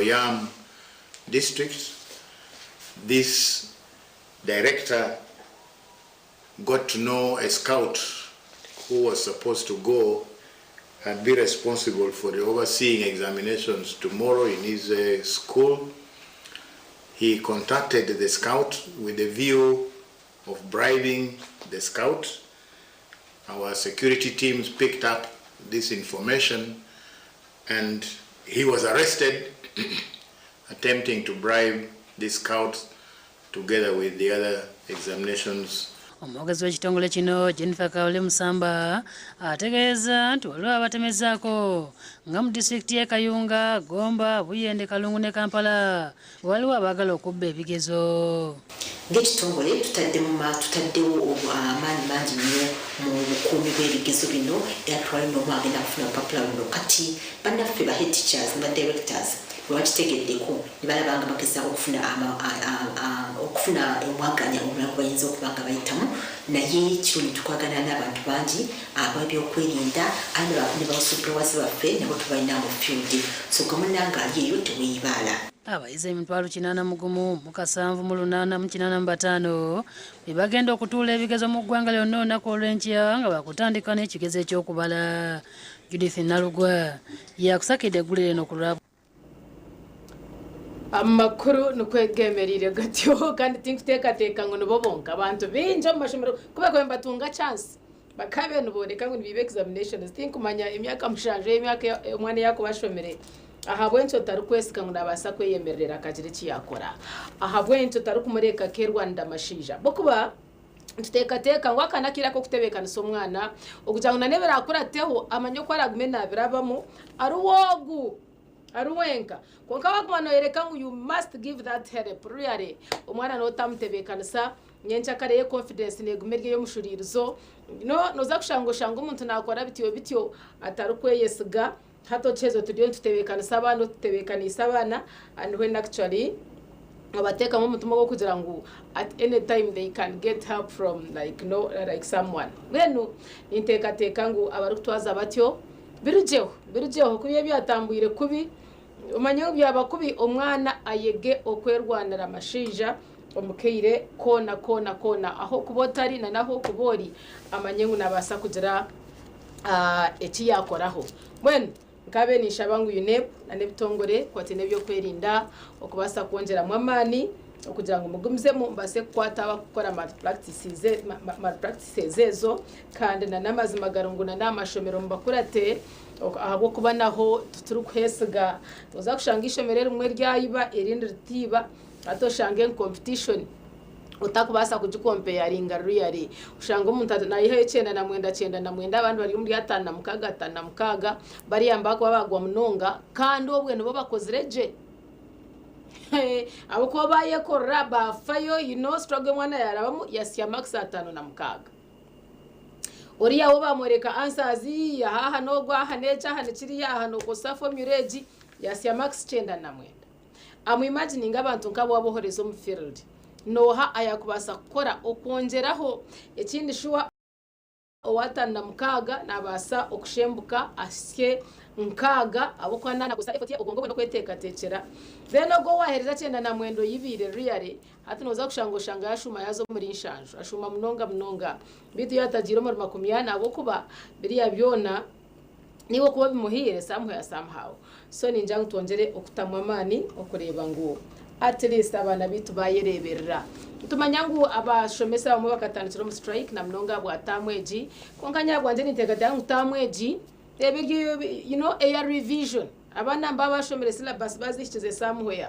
Oyam district. This director got to know a scout who was supposed to go and be responsible for the overseeing examinations tomorrow in his school. He contacted the scout with the view of bribing the scout. Our security teams picked up this information and he was arrested attempting to bribe the scout together with the other examinations. Omwogezi w'ekitongole kino, Jennifer Kawule Musamba, ategeeza nti waliwo abatemezaako nga mu disitulikiti y'e Kayunga, Gomba, Buyende, Kalungu ne Kampala waliwo abaagala okubba ebigezo. Ng'ekitongole tutaddewo amaanyi mangi nnyo mu bukuumi bw'ebigezo bino, era twali n'omu agenda kufuna lupapula luno. Kati bannaffe ba head teachers ne ba directors bwe bakitegeddeko ne balaba nga bagezaako okufuna omwaganya omulala gwe bayinza okuba nga bayitamu, naye kirungi tukwagana n'abantu bangi ab'ebyokwerinda ate ne ba whistleblowers baffe nabo tubalina mu field. So gwe munnange ali eyo, teweeyibaala. Abayizi 801,785 be bagenda okutuula ebigezo mu ggwanga lyonna olunaku olw'enkya, nga bakutandika n'ekigezo ekyokubala. Judith Nalugwa yakusakidde eggulire eno ku lwa Amakuru nikwegemereire gatyo, kandi tinkuteekateeka ngu nibo bonka. Abantu baingi omu mashomero kubera nibatunga chance bakabe niboreka ngu nibiba examinations. Tinkumanya emyaka 7, emyaka omwana yakuba ashomire, ahabw'enki otarikwesiga ngu nabaasa kweyemerera akagira eki yakora? Ahabw'enki otarikumureka akerwanira amashaija? Bokuba tuteekateeka ngu aka n'akaire ak'okutebeekanisa omwana okugira ngu nanebiraakurateho amanye oku aragume naabirabamu ari wogu ari wenka. Kwonka waguma noyoreka ngu you must give that help, really omwana notamutebeekanisa nyenkyakare ye confidence neguma eri ey'omushuririzo. No noza kushanga oshanga omuntu nakora bityo bityo atarikweyesiga. Hati okyezo turiyo nitutebeekanisa abaana, otutebeekaniise abaana, and when actually obateekamu omutima gw'okugira ngu at any time they can get help from like no like someone. Mbwenu ninteekateeka ngu abarikutwaza batyo birugyeho, birugyeho, kubi ebyatambwire kubi. Omanye ngu byaba kubi, omwana ayege okwerwanira amashaija omukaire koona koona koona, aho okuba otari na naho okuba ori, amanye ngu nabaasa kugira eki yakoraho. Mbwenu nkabe ninshaba ngu UNEB na n'ebitongore kwatine ebyokwerinda okubaasa kwongyeramu amaani okugira ngu mugumizemu mubaase kukwata abakukora malpractices ezo, kandi na n'amazima gari ngu na n'amashomero mubakurate, ahabw'okuba naho titurikuhesiga. Toza kushanga ishomero erimwe ryayiba, erindi ritiiba. Hati oshange competition otakubaasa kugicomparinga really. Oshanga omuntu nayihayo 99, 99, abandi bari omuri 56, 56, bariya nibakuba bagwa munonga, kandi obwe nibo bakozire gye ahabw'okuba bayekorera bafayo. Struggle omwana yarabamu yasya marks 56, oriya wo bamworeka answers, aha n'ogwo, aha n'eki, aha nikiriya, aha nokozesa formula egi, yasya marks 99. Am imagining abantu nk'abo wabohoreza omu field, noha ayakubaasa kukora okwongyeraho ekindi? Sure, owa 56 nabaasa okushembuka asye 60, ahabw'okuba nanakozesa effort ye, obwongo bwe n'okweteekateekyera. Then ogwo owaheereza 99 oyibiire, really hati noza kushanga oshanga yashuma yaza omuri 70, ashuma munonga munonga, bitu yatagiire omuri 40, ahabw'okuba biriya byona niwe okuba bimuhiire somewhere somehow. So ningira ngu twongyere okutamu amaani okureeba ngu at least abaana bitu bayereberera. Tumanya ngu abashomesa bamwe bakatandikira omu strike na munonga ahabwa taamu egi, konka nyabwangye ninteekateeka ngu taamu egi ebiri eya revision, abaana mbaba bashomire syllabus bazihikize somewhere,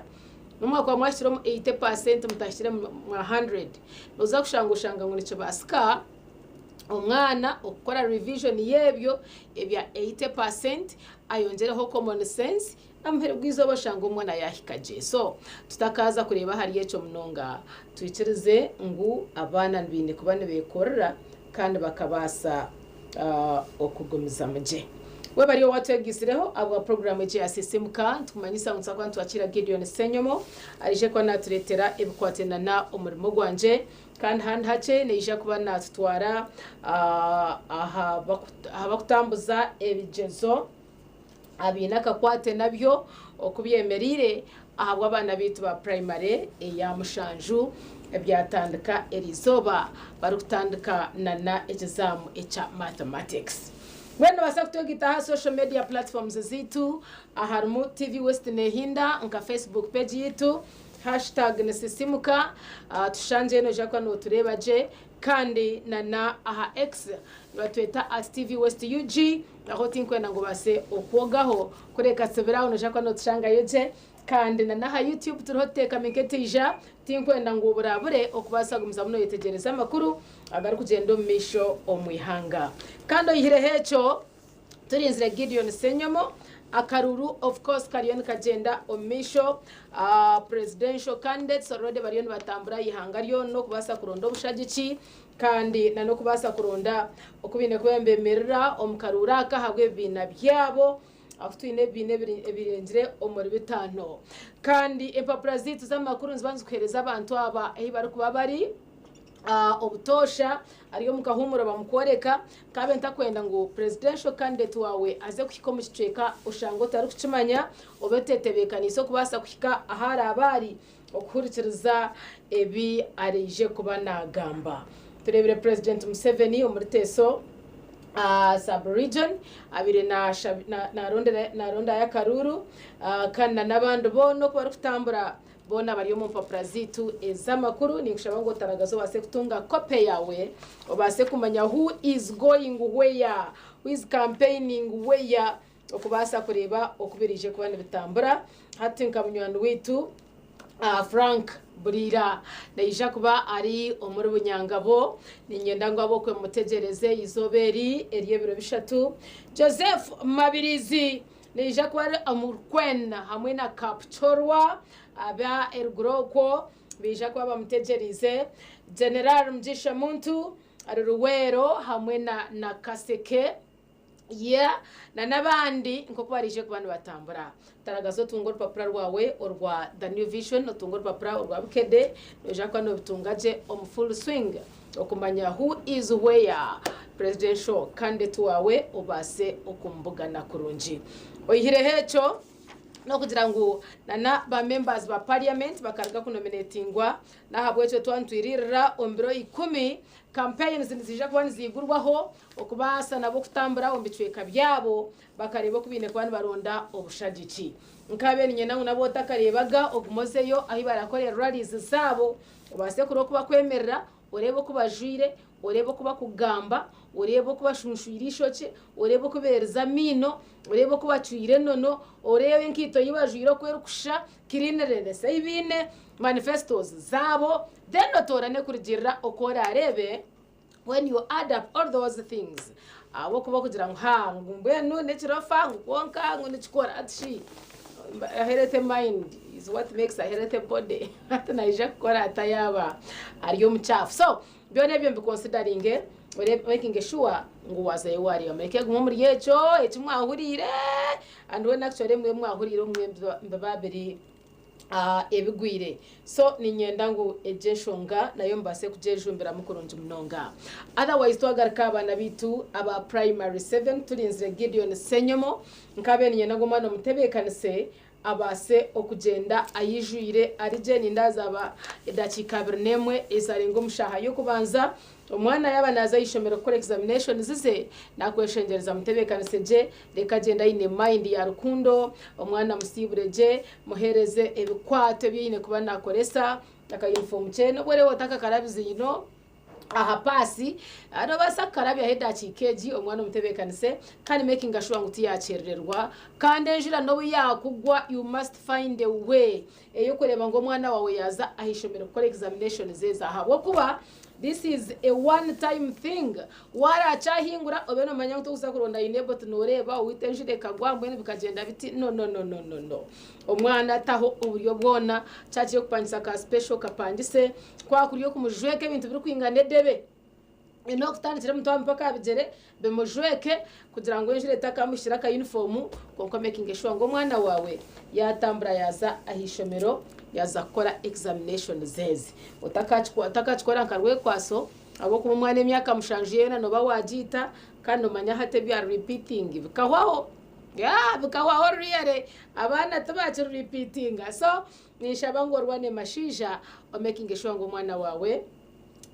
nomwaka mwahikire omu 80%, mutahikire mu 100, noza kushanga oshanga ngu nikibaasika omwana okukora revision y'ebyo ebya 80%, ayongereho common sense, amuhere bw'izooba oshanga omwana yahika gye. So tutakaza kureeba ahari ekyo munonga, twikirize ngu abaana baine kuba nibeekorera kandi bakabaasa okugumizamu gye. We bari owatwegisireho abwa programu egi yasisimuka, nitukumanyisa ngu tuzakuba nitwakira Gideon Senyomo, aije kuba natureetera ebikwatirana omurimo gwangye, kandi handi hakye neija kuba natutwara aha bakutambuza ebigyezo. Abaine akakwate nabyo oku byemereire ahabw'abaana baitu ba purayimare eya mushanju ebyatandika eriizooba barikutandika nana ekizaamu ekya Mathematics. Mbwenu nobaasa kutwegaita aha social media platforms zaitu aharimu TV West Nehinda nka Facebook page yaitu, hashtag nisisimuka, tushangyeyo noija kuba notureeba gye. Kandi na na aha X nibatweta at TV West UG, aho tinkwenda ngu obaase okwogaho, kureka tsibira aho noija kuba notushangayo gye. Kandi na n'aha YouTube turiho tuteekami nk'etiija, tinkwenda ngu oburabure okubaasa kugumizamu noyetegyereza amakuru agarikugyenda omu maisho omu ihanga. Kandi oyihireho ekyo, Turinzire Gideon Ssenyomo. Akaruru of course kariyo nikagyenda omu maisho. Presidential candidates already bariyo nibatambura eihanga ryona okubaasa kuronda obushagiki kandi na n'okubaasa kuronda oku baine kuba nibemerera omu karuuru aka ahabw'ebibiina byabo ahu twine ebibiina ebirengire omuri bitaano. Kandi empapura zaitu z'amakuru niziba nizikuheereza abantu aba ahu barikuba bari. Obutoosha ari omu kahuumuro bamukworeka. Nkaabe ntakwenda ngu presidential candidate waawe aze kuhika omu kicweka oshange otarikukimanya obe otetebeekaniise okubaasa kuhika ahu araabe ari okuhurikiriza ebi araije kuba naagamba. Tureebire President Museveni omuri Teso sub region abaire naarondayo akaruuru kandi na n'abandi boona oku barikutambura. Boona bari omu mpapura zaitu ez'amakuru. Ninkushaba ngu otaragaza obaase kutunga kope yaawe, obaase kumanya who is going where, who is campaigning where, okubaasa kureeba oku biraije kuba nibitambura. Hati nka munywani waitu Frank Buriira naija kuba ari omuri Bunyangabo. Niinyenda ngu ab'okwe mumutegyereze eizooba eri ery'ebiro bishatu. Joseph Mabirizi. Naija kuba ari omu Rukwen hamwe na Kapchorwa aba eruguru okwo baija kuba bamutegyereize. General Mugisha Muntu ari Luweero hamwe na Nakaseke yeah na n'abandi nk'oku baraije kuba nibatambura. Taragaza otunge orupapura rwawe orwa The New Vision, otunge orupapura orwa Bukedde, noija kuba nobitunga gye omu full swing. Okumanya who is where presidential candidate waawe obaase okumubugana kurungi. Oihireho ekyo, n'okugira ngu na na ba members ba parliament bakaruga kunominatingwa, n'ahabw'ekyo twaba nitwiririra omu biro ikumi, campaigns niziija kuba niziigurwaho okubaasa nabo kutambura omu bicweka byabo bakareeba oku baine kuba nibaronda obushagiki. Nkaabaire niinyenda ngu nabu otakareebaga ogume ozeyo ahu barakorera rallies zaabo, Obaase kureeba oku bakwemerera, oreebe oku bajwaire, oreebe oku bakugamba, oreebe oku bashunshwire eishokye, oreebe oku beerize amaino, oreebe oku bacwire enono, oreebe enkaito ei bajwaire oku erikushusha, cleanliness ei baine, manifestos zaabo, then otoorane kurugiirira oku oraareebe when you add up all those things. Ahabw'okuba okugira ngu haa ngu mbwenu n'ekirofa ngu kwonka ngu nikikora hati shi a healthy mind is what makes a healthy body hati naija kukora ata yaaba ari omukyafu so byona ebyo mbiconsideringe ore making sure ngu waazayo waareeba mureke guma omuri ekyo eki mwahuriire and when actually imwe mwahuriire obumwe nibiba biri ebigwire. So niinyenda ngu egyo enshonga nayo mubaase kugyejumbiramu kurungi munonga. Otherwise twagaruka aha baana baitu aba primary seven turinzire Gideon Ssenyomo, nkaabaire niinyenda ngu omwana omutebeekanise abaase okugyenda ayijwire ari gye. Nindeeba zaaba edakiika 21 ezarenga omu shaaha y'okubanza. Omwana yaaba naaza aha ishomero kukora examinations ze, naakweshengyereza mutebeekanise gye, reka agyende aine mind ya rukundo, omwana musiibure gye, muheereze ebikwato ebi aine kuba naakoresa, aka uniform kye, n'obu oreba otakakarabize you know aha paasi, noobaasa kukarabyaho edakiika egi omwana omutebeekanise kandi making sure ngu tiyaakyerererwa kandi enjura n'obu yaakugwa you must find a way ey'okureeba ngu omwana waawe yaaza aha ishomero kukora examinations ezo ahabw'okuba This is a one time thing, warakyahingura obe nomanya ngu tokuza kuronda UNEB oti noreeba oweitu enjura ekagwa mbwenu bikagyenda biti no no no no no no omwana taho oburyo bwona kyakiri okupangisa ka special kapangise kwakuri okumujweka ebintu birikwingana edebe nokutandikira omutwe mpaka aha bigyere bimujweke kugira ngu enjura etakamuhikira aka uniform kwonka omekinge sure ngu omwana waawe yatambura yaaza ah'eishomero yaaza kukora examinations ezi. Otakakikora nka rwekwaso ahabw'okuba omwana emyaka mushanju yoona nooba waagiita kandi noomanya hati ebya repeating bikahwaho. Yeah, bikahwaho really abaana tibakirirepeatinga. So ninshaba ngu orwane mashaija omakinge sure ngu omwana waawe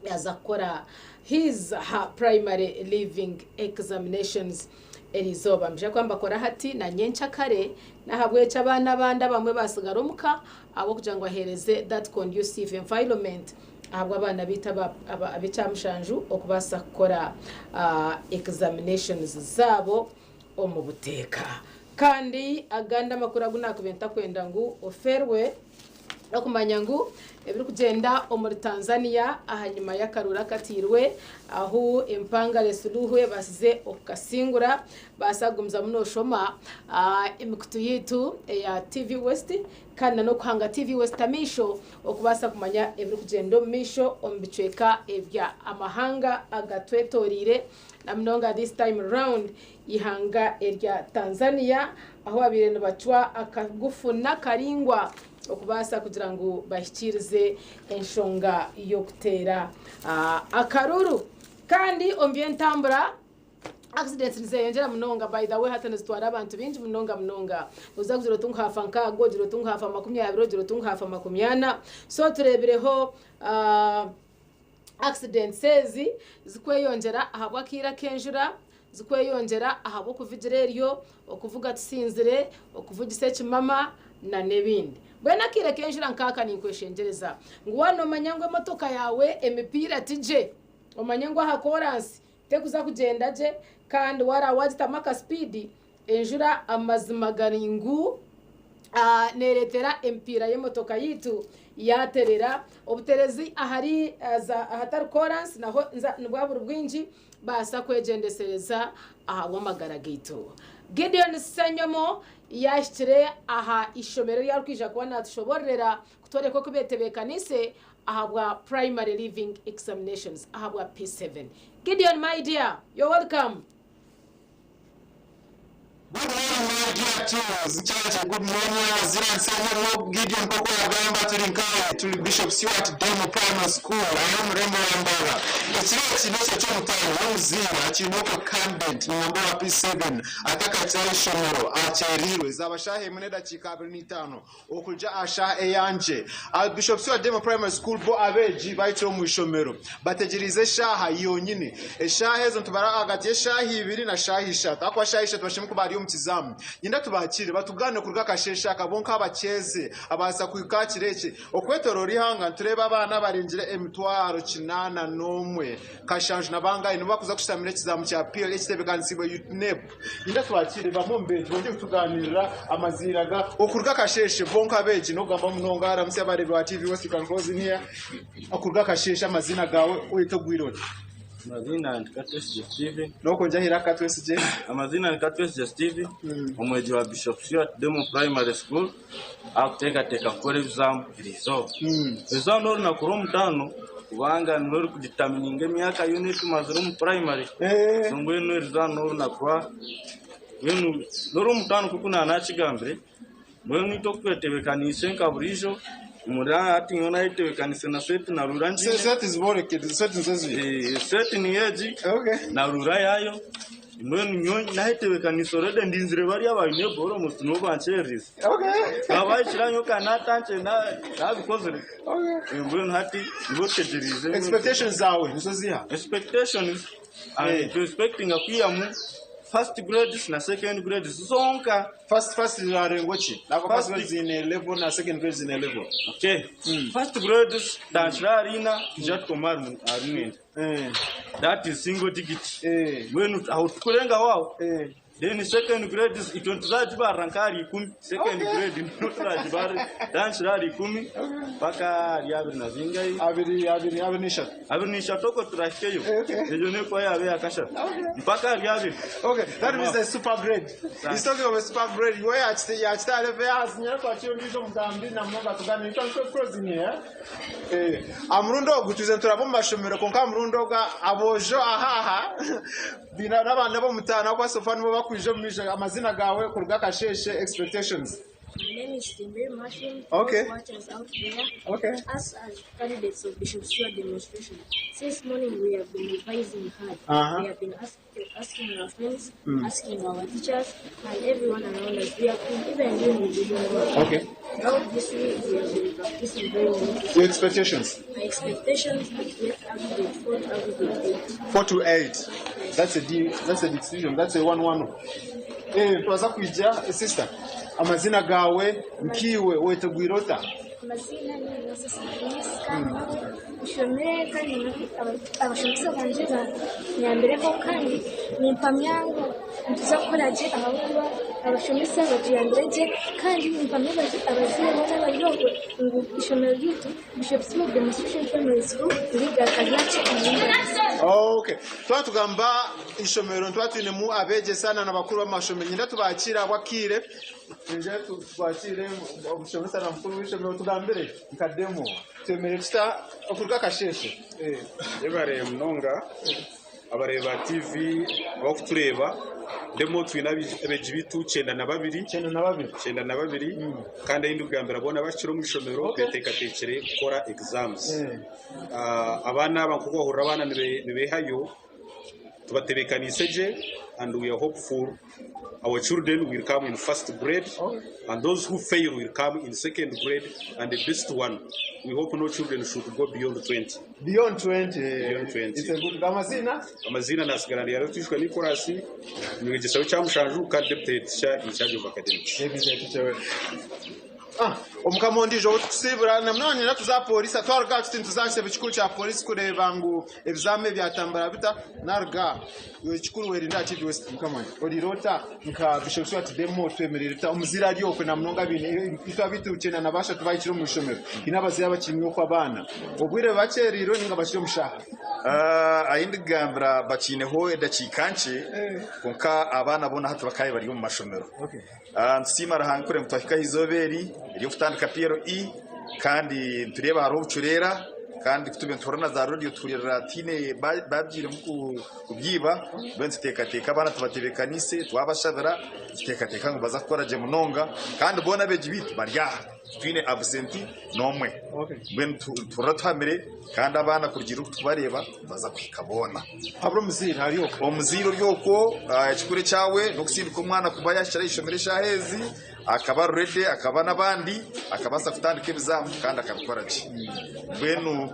yaza kukora his her primary leaving examinations erizooba. Mbija kuba mbakora hati na nyenkyakare, n'ahabw'ekyo abaana abandi abamwe basigara omuka ahabw'okugira ngu baheereze that conducive environment ahabw'abaana baitu ab'ekyamushanju okubaasa kukora examinations zaabo omu buteeka. Kandi agandi amakuru agu naakubaire ntakwenda ngu oferwe n'okumanya ngu ebirikugyenda omuri Tanzania ahanyima y'akaruuru akateirwe ahu empangare Suluhu ebaasize okukasingura baasa kugumizamu nooshoma emikutu yaitu eya TV West kandi na n'okuhanga TV West amaisho okubaasa kumanya ebirikugyenda omu maisho omu bicweka ebya amahanga agatwetoreire na munonga this time round eihanga erya Tanzania ahu babaire nibacwa akagufu n'akaringwa okubaasa kugira ngu bahikiirize enshonga y'okuteera akaruru. Kandi omu by'entambura accidents nizeyongyera munonga. By the way, hati nizitwara abantu baingi munonga munonga. Noza kugira oti ngu haafa 60, ogira oti ngu haafa 20, ogira oti ngu haafa 40. So tureebireho accidents ezi zikweyongyera ahabw'akaire ak'enjura, zikweyongyera ahabw'okuvugira eryo, okuvuga tusinzire, okuvugisa ekimama na n'ebindi. Mbwenu akaire k'enjura nkaaka ninkweshengyereza ngu waaba noomanya ngu emotoka yaawe emipiira ti gye, omanye ngu aha koransi tekuza kugyenda gye kandi waaraba waagitamu akasipiidi, enjura amazima gari ngu neereetera emipiira y'emotoka yaitu yaaterera. Obuterezi ahari ahatari koransi naho nibwa buri bwingi baasa kwegyendesereza ahabw'amagara gaitu. Gideon Ssenyomo yaahikire aha ishomero eri arikwija kuba naatushoboororera kutworeka oku beetebeekaniise ahabwa Primary Leaving Examinations ahabwa P7. Gideon my dear, you're welcome. Good morning my dear teams church good morning Wazira Nsenyomo Gideon nk'oku yagamba turi nkawe turi Bishop Stuart Demo Primary School ahi omurembo wa Mbarara ekiro eki n'ekiro ky'omutaano w'omuzaire akiine okwe candidate nangwa owa P7 atakakira aha ishomero akyereirwe zaaba shaaha emwe n'edakiika 25 Okuruga aha shaaha eyangye, aba Bishop Stuart Demo Primary School bo abeegi bahikire omu ishomero bategyereize eshaaha yonyine. Eshaaha ezo nitubara ahagati y'eshaaha ibiri na shaaha ishatu ahakuba shaaha ishatu bashemereire kuba bari omu kizaamu. Nyenda tubakiire batugaanire kuruga akasheeshe aka bo nk'abakyeze abaasa kuhika aha kiro eki. Okwetoroora eihanga nitureeba abaana abarengire 801,000 kashanju na bangahi nibo barikuza kushutamira ekizaamu kya PLE ekitebeekanisiibwe UNEB. Ninga twakire bamwe omu beegi bongye kutugaanirira amaziina ga. Okuruga akasheeshe bo nk'abeegi n'okugamba munonga Ramutsya abareebi ba TV West you can close in here. Okuruga akasheeshe amaziina gaawe oyete ogwire oti. Amaziina ni Katwesigye Steven. N'okwongye aha iraka Katwesigye. Amaziina ni Katwesigye Steven, omwegi wa Bishop Stuart Demo Primary School, arikuteekateeka kukora ebizaamu eriizooba. Erizooba n'orunaku rw'omutaano kubanga nirwo rurikuditamininga emyaka yoona ei tumazire omu primary. So mbwenu erizooba n'orunaku rwa mbwenu n'orw'omutaano nk'oku naanakigambire. Mbwenu itwe oku twetebekaniise nka buriijo, omuri hati nyowe nayetebekanise na seeti na rura ngiine. Seeti zibooreke, seeti nizo ezi. Seeti niyo egi na rura yaayo. Mbwenu nyowe nayetebekanise already ndinzire bariya aba UNEB almost nibo bankyererize. Bakaba bahikire nyowe kandi natandikire nabikozire. Mbwenu hati nibo tutegyereize. Expectations zawe nizo ziha? Expectations, tu expectinga kwihamu first grades na second grades zonka. First first zirarengwa ki? Nako first grade ziine level na second grade ziine level. Okay. First grades tandikira ahari ina twija tukoma ahari mwenda. That is single digit. Mbwenu aho tukurengaho aho. Then second grade itwe nituzagibarira nk'ahari 10. Second grade niho turagibarira. Tandikira ahari 10 mpaka ahari abiri na zingahi? Abiri abiri 23. 23 okwo turahikeyo. Egyo neekuba yaaba eyakashatu. Mpaka ahari abiri. Okay, that means a super grade. He's talking of a super grade. We yakita level yahansi nyara twakira ondiijo omugambi na munonga tuganire. You can close in here. Eh, aha murundi ogu twize nituraba omu mashomero kwonka aha murundi ogu aboojo aha aha baine n'abaana b'omutaano ahakuba so far nibo bakwija omu maisho. Amazina gaawe kuruga akasheeshe expectations. My name is Timber Martin. Okay. Watchers out there. Okay. Us as candidates of Bishop Stuart demonstration, since morning we have been revising hard. We have been asking our friends, asking our teachers, and everyone around us. We have been even doing revision work. Okay. Now this week we have been practicing very well. Your expectations? My expectations are to get aggregate 4 to aggregate 8. 4 to 8. That's a D, that's a decision. That's a 1-1. Eh, twaza kwija sister. Amazina gawe nkiwe wetegwire ota? Amazina ni Moses Agnes, kandi nshomere kandi abashomesa banje banyambireho, kandi nimpamya ngu nituza kukora gye ahabw'okuba abashomesa batuyambire gye, kandi nimpamya abazaire boona abariho ngu ishomero ryaitu Bishop Smith Demonstration Primary School ririgaruka ryakye omu. Okay. Twatugamba ishomero ntwatwinemu abegyesa na bakuru b'amashomero, nyinda tubakira abakire, nje twakire omushomesa na mukuru w'ishomero, tugambire nkademo twemere tuta okuruga akasheshe. Yebare munonga abareba TV abakutureba. Ndemo twine abeegi bitu 92. 92. 92, kandi ayindi kugambira boona bakiri omu ishomero beteekateekire kukora exams. Abaana aba nk'oku wahurira abaana nibeehayo, tubatebeekaniise gye, and we are hopeful our children will come in first grade and those who fail will come in second grade, and the best one, we hope no children should go beyond 20. Beyond 20. Beyond 20. It's a good amazina. Amazina nasigarana yaratwishwe Nicolas, mwegesa w'Icyamushanju kandi deputy teacher in charge of academics. Ah, omukama ondiijo otukusibura namunonga nyina tuza polisi, twaruga tuti ntuzakitebe kikuru kya polisi kureba ngu ebizame byatambura bita. Naruga ekikuru werinda TV West. Mukama orire ota nka Bishop Stuart Demo? Twemerere tuta omuzira ari okwe namunonga bine itwa bitu 93 bahikire omu ishomero, hine abazira bakimwe okwo abaana obwire bakyeriirwe ninga bakiri omushaha? Ayindi kugambira bakiineho edakiika nkye, konka abaana boona hati bakaye bari omu mashomero. Ntusiima Ruhanga kureba ngu twahika aha izooba eri ery'okutandika PLE, kandi nitureeba hariho obucureera, kandi tube nituhurira na za radiyo tuhurira tihaine babyiremu kubyiba. Mbwenu tuteekateeka abaana tubatebeekanise, twabashabira, tuteekateeka ngu baza kukora gye munonga, kandi boona abeegi biitu bari aha, titwine absentee n'omwe. Mbwenu tuhurira tuhamire, kandi abaana kurugiirira oku tukubareeba baza kuhika boona. Habura omuziire hari okwo? Omuziire ori okwo, ekikuru ekyawe n'okusindika omwana kuba yahikire aha ishomero eshaaha ezi, akaba ready, akaba n'abandi, akabaasa kutandika ebizamu kandi akabikora gye. Mbwenu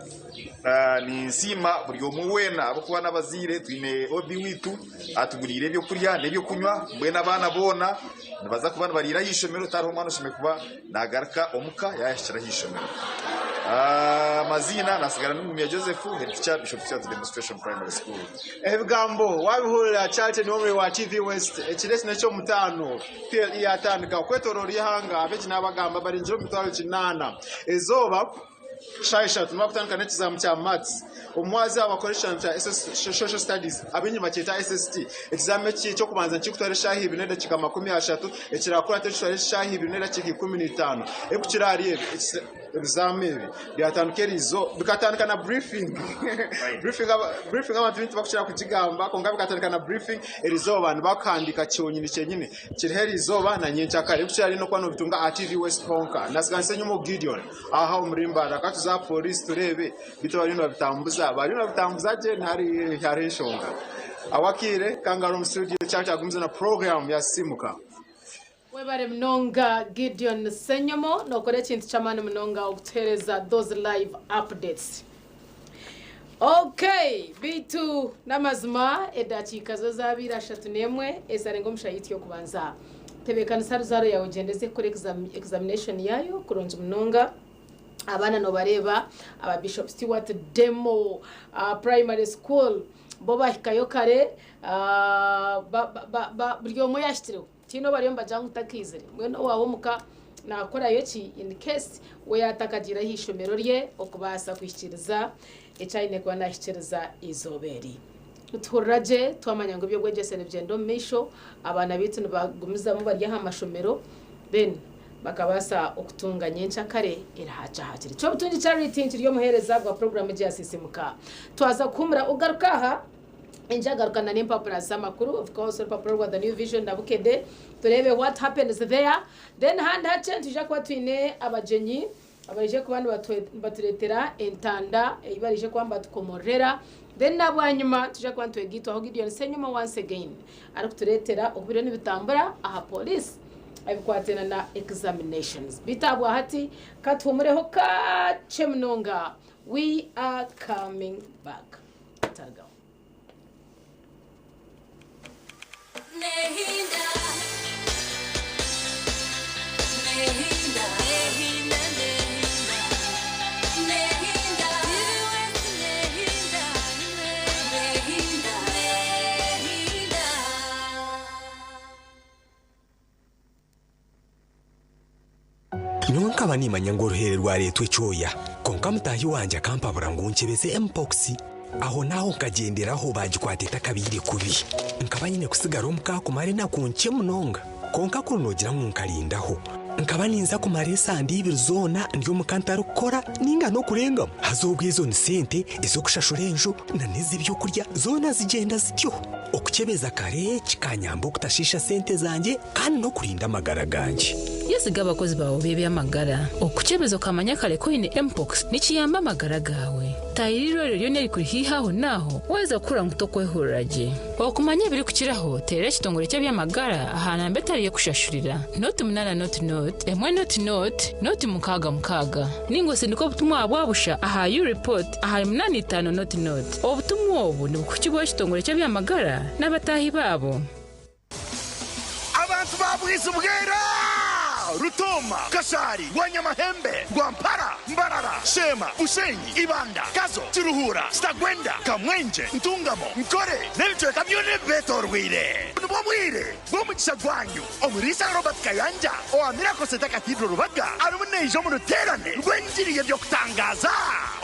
ninsiima buri omwe weena ahabw'okuba n'abazaire twine OB wiitu atuguriire ebyokurya n'ebyokunywa. Mbwenu abaana boona nibaza kuba nibariira aha ishomero, tihariho omwana oshemereire kuba naagaruka omuka yaahikire aha ishomero. Amaziina nasigara ni Joseph, head teacher, Bishop Stuart Demonstration Primary School. Ebigambo wabihurira, Charlton Omwe wa TV West. Ekiro eki nekyomutaano, PLE yatandika okwetorora ihanga, abegi n'abagamba baringire omu 800,000. Ezooba shaaha 3 nibakutandika n'ekizamu kya maths, omwazi abakora ekizamu kya social studies, ab'enyima kyeta SST. Ekizamu eki ekyokubanza nikikutwara eshaaha 2 n'edakiika 30, ekirakurata ekitwara eshaaha 2 n'edakiika 15. Ekukira ahari ebi, ebizamu ebi byatandika erizo, bikatandika na briefing. Abantu bintu bakukira kugigamba, konka bikatandika na briefing. Erizoba nibakuhandika kyonyini kyenyini kiriho erizoba na nyenkyakare. Ekukira ari nokuba nobitunga aha TV West honka. Nasiganise nyuma Gideon aha omurimbara katuza polisi turebe bitu bariyo nibabitambuza, bariyo nibabitambuza gye, ntari hariho enshonga. Awakire kangaro mu studio kyakyagumiza na program yasimuka. Webare munonga Gideon Senyomo, nokora ekintu ky'amaani munonga okutuheereza those live updates. Okay, bitu n'amazima edakiika zo zabiire 31 ezarenga omushayiti y'okubanza. Tebeekanisa ruzaaro yawe, ogyendeze kukora examination yayo kurungi munonga. Abaana nobareeba aba Bishop Stewart Demo Primary School bo bahikayo kare, buri omwe yashitireho, tiine bariyo nibagira ngu takiizire. Mbwenu owaawe omuka nakorayo ki in case we yatakagiire aha ishomero rye okubaasa kuhikiriza ekyaine kuba nahikiriza izooba eri? Nituhurira gye twamanya ngu ebyobwegyese nibigyenda omu maisho, abaana baitu nibagumizamu bari aha mashomero, then bakabaasa okutunga nyenkyakare erahakahakiri. Kyobutungi Charity nkiri omuheereza bwa puroguramu egi yasisimuka. Twaza kuhumura, ugaruka aha. Njagarukana n'empapura z'amakuru, of course orupapura rwa The New Vision na Bukedde tureebe what happens there. Then handi hakye nitwija kuba twine abagyenyi abaije kuba nibatureetera entanda ei baraije kuba nibatukomororera. Then nabwanyima nitwija kuba nitwegaitwaho Gideon Ssenyuma once again arikutureetera oku biriyo nibitambura aha police ebikwatiraine na examinations. Beitu ahabwahati katuhumureho kakye munonga. We are coming back. Mutagaho. Nyowe nkaba nimanya ngu oruhere rwareetwa ekyoya, kwonka mutaahi wangye akampabura ngu nkyebeze Mpox. Ahonaaho nkagyenderaho baagikwata etakabaire kubi. Nkaba nyine kutsigara omuka kumara enaku nkye munonga. Kwonka kuri noogira ngu nkarindaho, nkaba ninza kumara esande ibiri zoona ndi omuka ntarikukora nainga n'okurengamu. Haza obwo ezo ni sente ez'okushashura enju n'ez'ebyokurya zoona zigyenda zityo. Okukyebeza kare kikanyamba okutashiisha sente zangye kandi n'okurinda amagara gangye. Yesiga abakozi baawe b'eby'amagara. Okukyebeza okamanya kare ku oine mpox nikiyamba amagara gaawe. Taahirira eirwariro ryona erikuri haihi aho n'aho waaheza kuhurira ngu tokwehurira gye. Okumanya ebirikukiraho, teerera ekitongore ky'eby'amagara aha namba etari y'okushashurira, noti munaana noti noti, emwe noti noti, noti mukaaga mukaaga. Nainga osindike obutumwa bwa busha aha U-report ahari munaana itaano noti noti. Obutumwa obu nibukuhikibwaho ekitongore ky'eby'amagara n'abataahi baabo. Abantu ba Bwizibwera, Rutooma, Kashaari, Rwanyamahembe, Rwampara, Mbarara, Sheema, Bushenyi, Ibanda, Kazo, Kiruhura, Kitagwenda, Kamwengye, Ntungamo, Nkore n'ebicweka byona ebibeetoorweire. Nibwo bwire bw'omugisha gwanyu. Omuriisa Robert Kayanja owa Miracle Centre Cathedral Rubaga arimu naija omu ruteerane rw'engiri y'eby'okutangaaza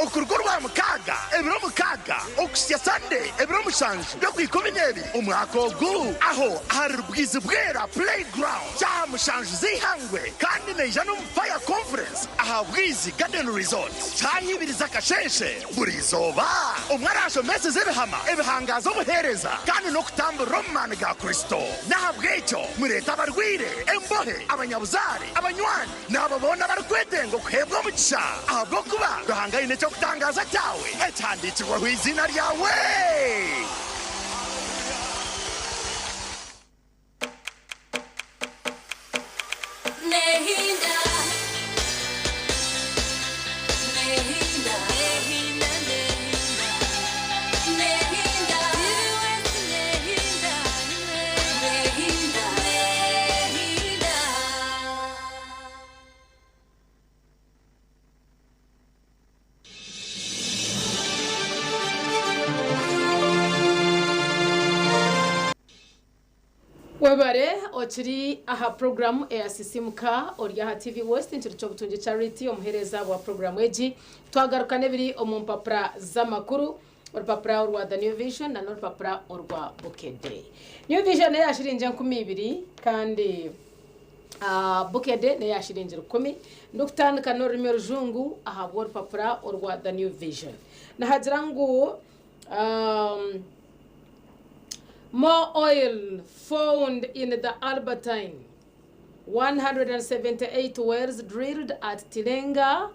okuruga Orwamukaaga ebiro mukaaga okuhitsya Sunday ebiro mushanju by'Okwikumineebiri omwaka ogu aho ahari Rubwizibwera Play Ground shaaha mushanju z'eihangwe kandi naija n'omu Fire Conference aha Bwizi Garden Resort shaaha ibiri z'akasheeshe buri izooba. Omwe araashomeseze ebihama ebihangaaza obuheereza kandi n'okutamburira omu maani ga Kristo. N'ahabw'ekyo mureete abarwaire, embohe, abanyabuzaare, abanywani, n'abo boona abarikwetenga okuheebwa omugisha, ahabw'okuba Ruhanga aine eky'okutangaaza kyawe ekihandiikirweho eiziina ryawe. Webare okiri aha puroguramu eya Sisimuka ori aha TV West nkiri Kyobutungi Charity omuheereza wa puroguramu egi. Twagaruka n'ebiri omu mpapura z'amakuru, orupapura orwa The New Vision na n'orupapura orwa Bukedde. New Vision n'eya shiringi 2000 kandi Bukedde n'eya shiringi 1000. Ndikutandika n'orurimi orujungu ahabw'orupapura orwa The New Vision. Nihagira ngu More oil found in the Albertine, 178 wells drilled at Tilenga,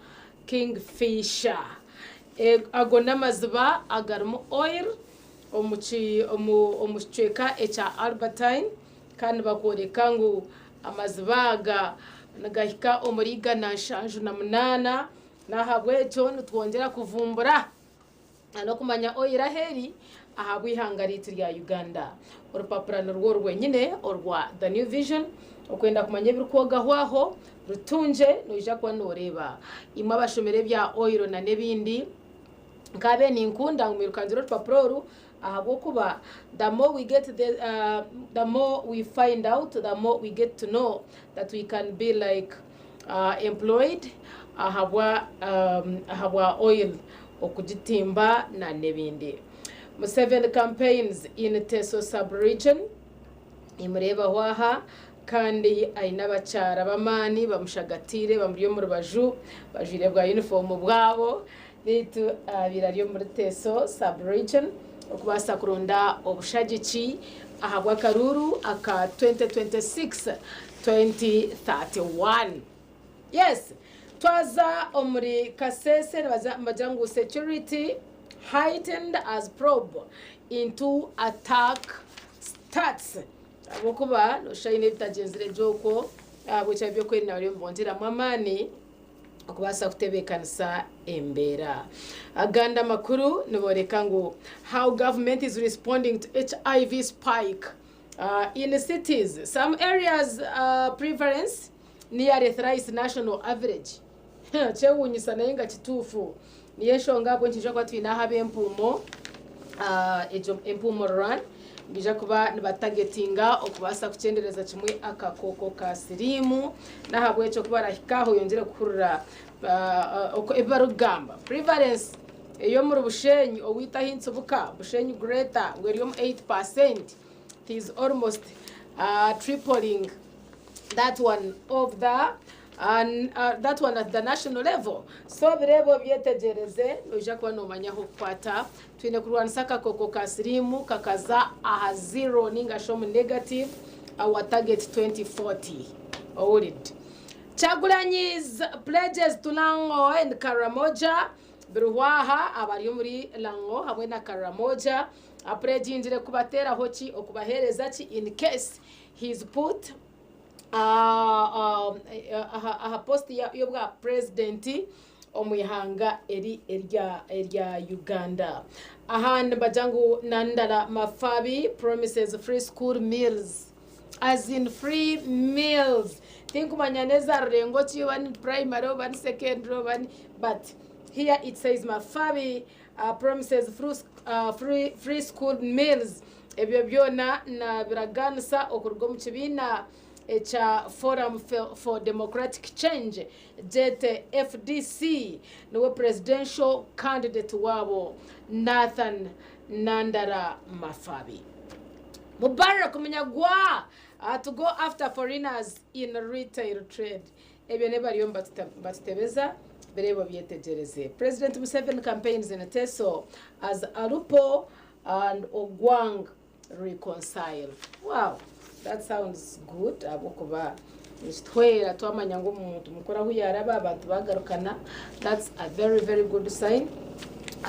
Kingfisher. Ago n'amaziba agarimu oil omu kicweka ekya Albertine kandi bakworeka ngu amaziba aga nigahika omuri 178 n'ahabw'ekyo nitwongyera kuvumbura N'okumanya oil ahu eri ahabw'eihanga ryaitu rya Uganda. Orupapura nirwo rwenyine orwa The New Vision. Okwenda kumanya ebirikwogaho aho, rutungye noija kuba nooreeba. Imwe abashomire ebya oil na n'ebindi, nkaabe ninkunda ngu mwirukangire orupapura oru ahabw'okuba the more we get the, the more we find out, the more we get to know that we can be like employed ahabwa ahabwa oil okugitimba na n'ebindi. Museveni campaigns in Teso sub-region nimureebaho aha kandi aine abakyara b'amaani bamushagatiire bamuri omu rubaju bajwaire bwa yunifoomu bwabo beitu abaire ari omuri Teso sub-region. Okubaasa kuronda obushagiki ahabw'akaruuru aka 2026, 2031. Yes, twaza omuri Kasese nibagira ngu security heightened as probe into attack starts. Ahabw'okuba noshusha haine ebitagyenzire gye okwo, ahabw'ekyo ab'ebyokwerinda bariyo nibongyeramu amaani. okubaasa kutebeekanisa embeera. Agandi amakuru nibooreka ngu how government is responding to HIV spike in cities, some areas prevalence nearly thrice national average. Kyewuunyisa naye nga kituufu. Niyo enshonga ahabw'enki nitwija kuba twine aha ab'empuumo, egyo empuumo run, nibaija kuba nibatagetinga okubaasa kukyendereza kimwe akakooko ka siriimu. N'ahabw'ekyo ku barahika aho oyongyere kuhurira ebi barikugamba. Prevalence ey'omuri Bushenyi owaitu ahu Ntsibuka, Bushenyi Greater, ngu eri omu 8%, it is almost tripling that one of the that one at the national level. So obireebe obyetegyereze noija kuba noomanya ah'okukwata. Twine kurwanisa akakooko ka siriimu kakaza aha zero ninga shi omu negative, our target 2040. Owulidde? Kyagulanyi's pledges to Lango and Karamoja Birihwaha abari omuri Lango hamwe na Karamoja apuregingire kubateeraho ki, okubaheereza ki in case he's put aha post y'obwa purezidenti omu ihanga eri erya Uganda. Aha nibagira ngu Nandala Mafabi promises free school meals as in free meals tinkumanya n'eza rurengo ki oba ni primary oba ni secondary oba ni but here it says Mafabi promises free school meals. Ebyo byona nabiraganisa okuruga omu kibiina ekya Forum for Democratic Change, gyete FDC, niwe Presidential candidate waabo Nathan Nandala Mafabi. Mubarak Munyagwa to go after foreigners in retail trade. Ebyo n'ebi bariyo nibatutebeza, bireebe obyetegyereze. President Museveni campaigns in Teso as Alupo and Ogwang reconcile. Wow, that sounds good ahabw'okuba nikituhwera twamanya ngu omuntu mukuru ahu yaaraba abantu baagarukana, that's a very very good sign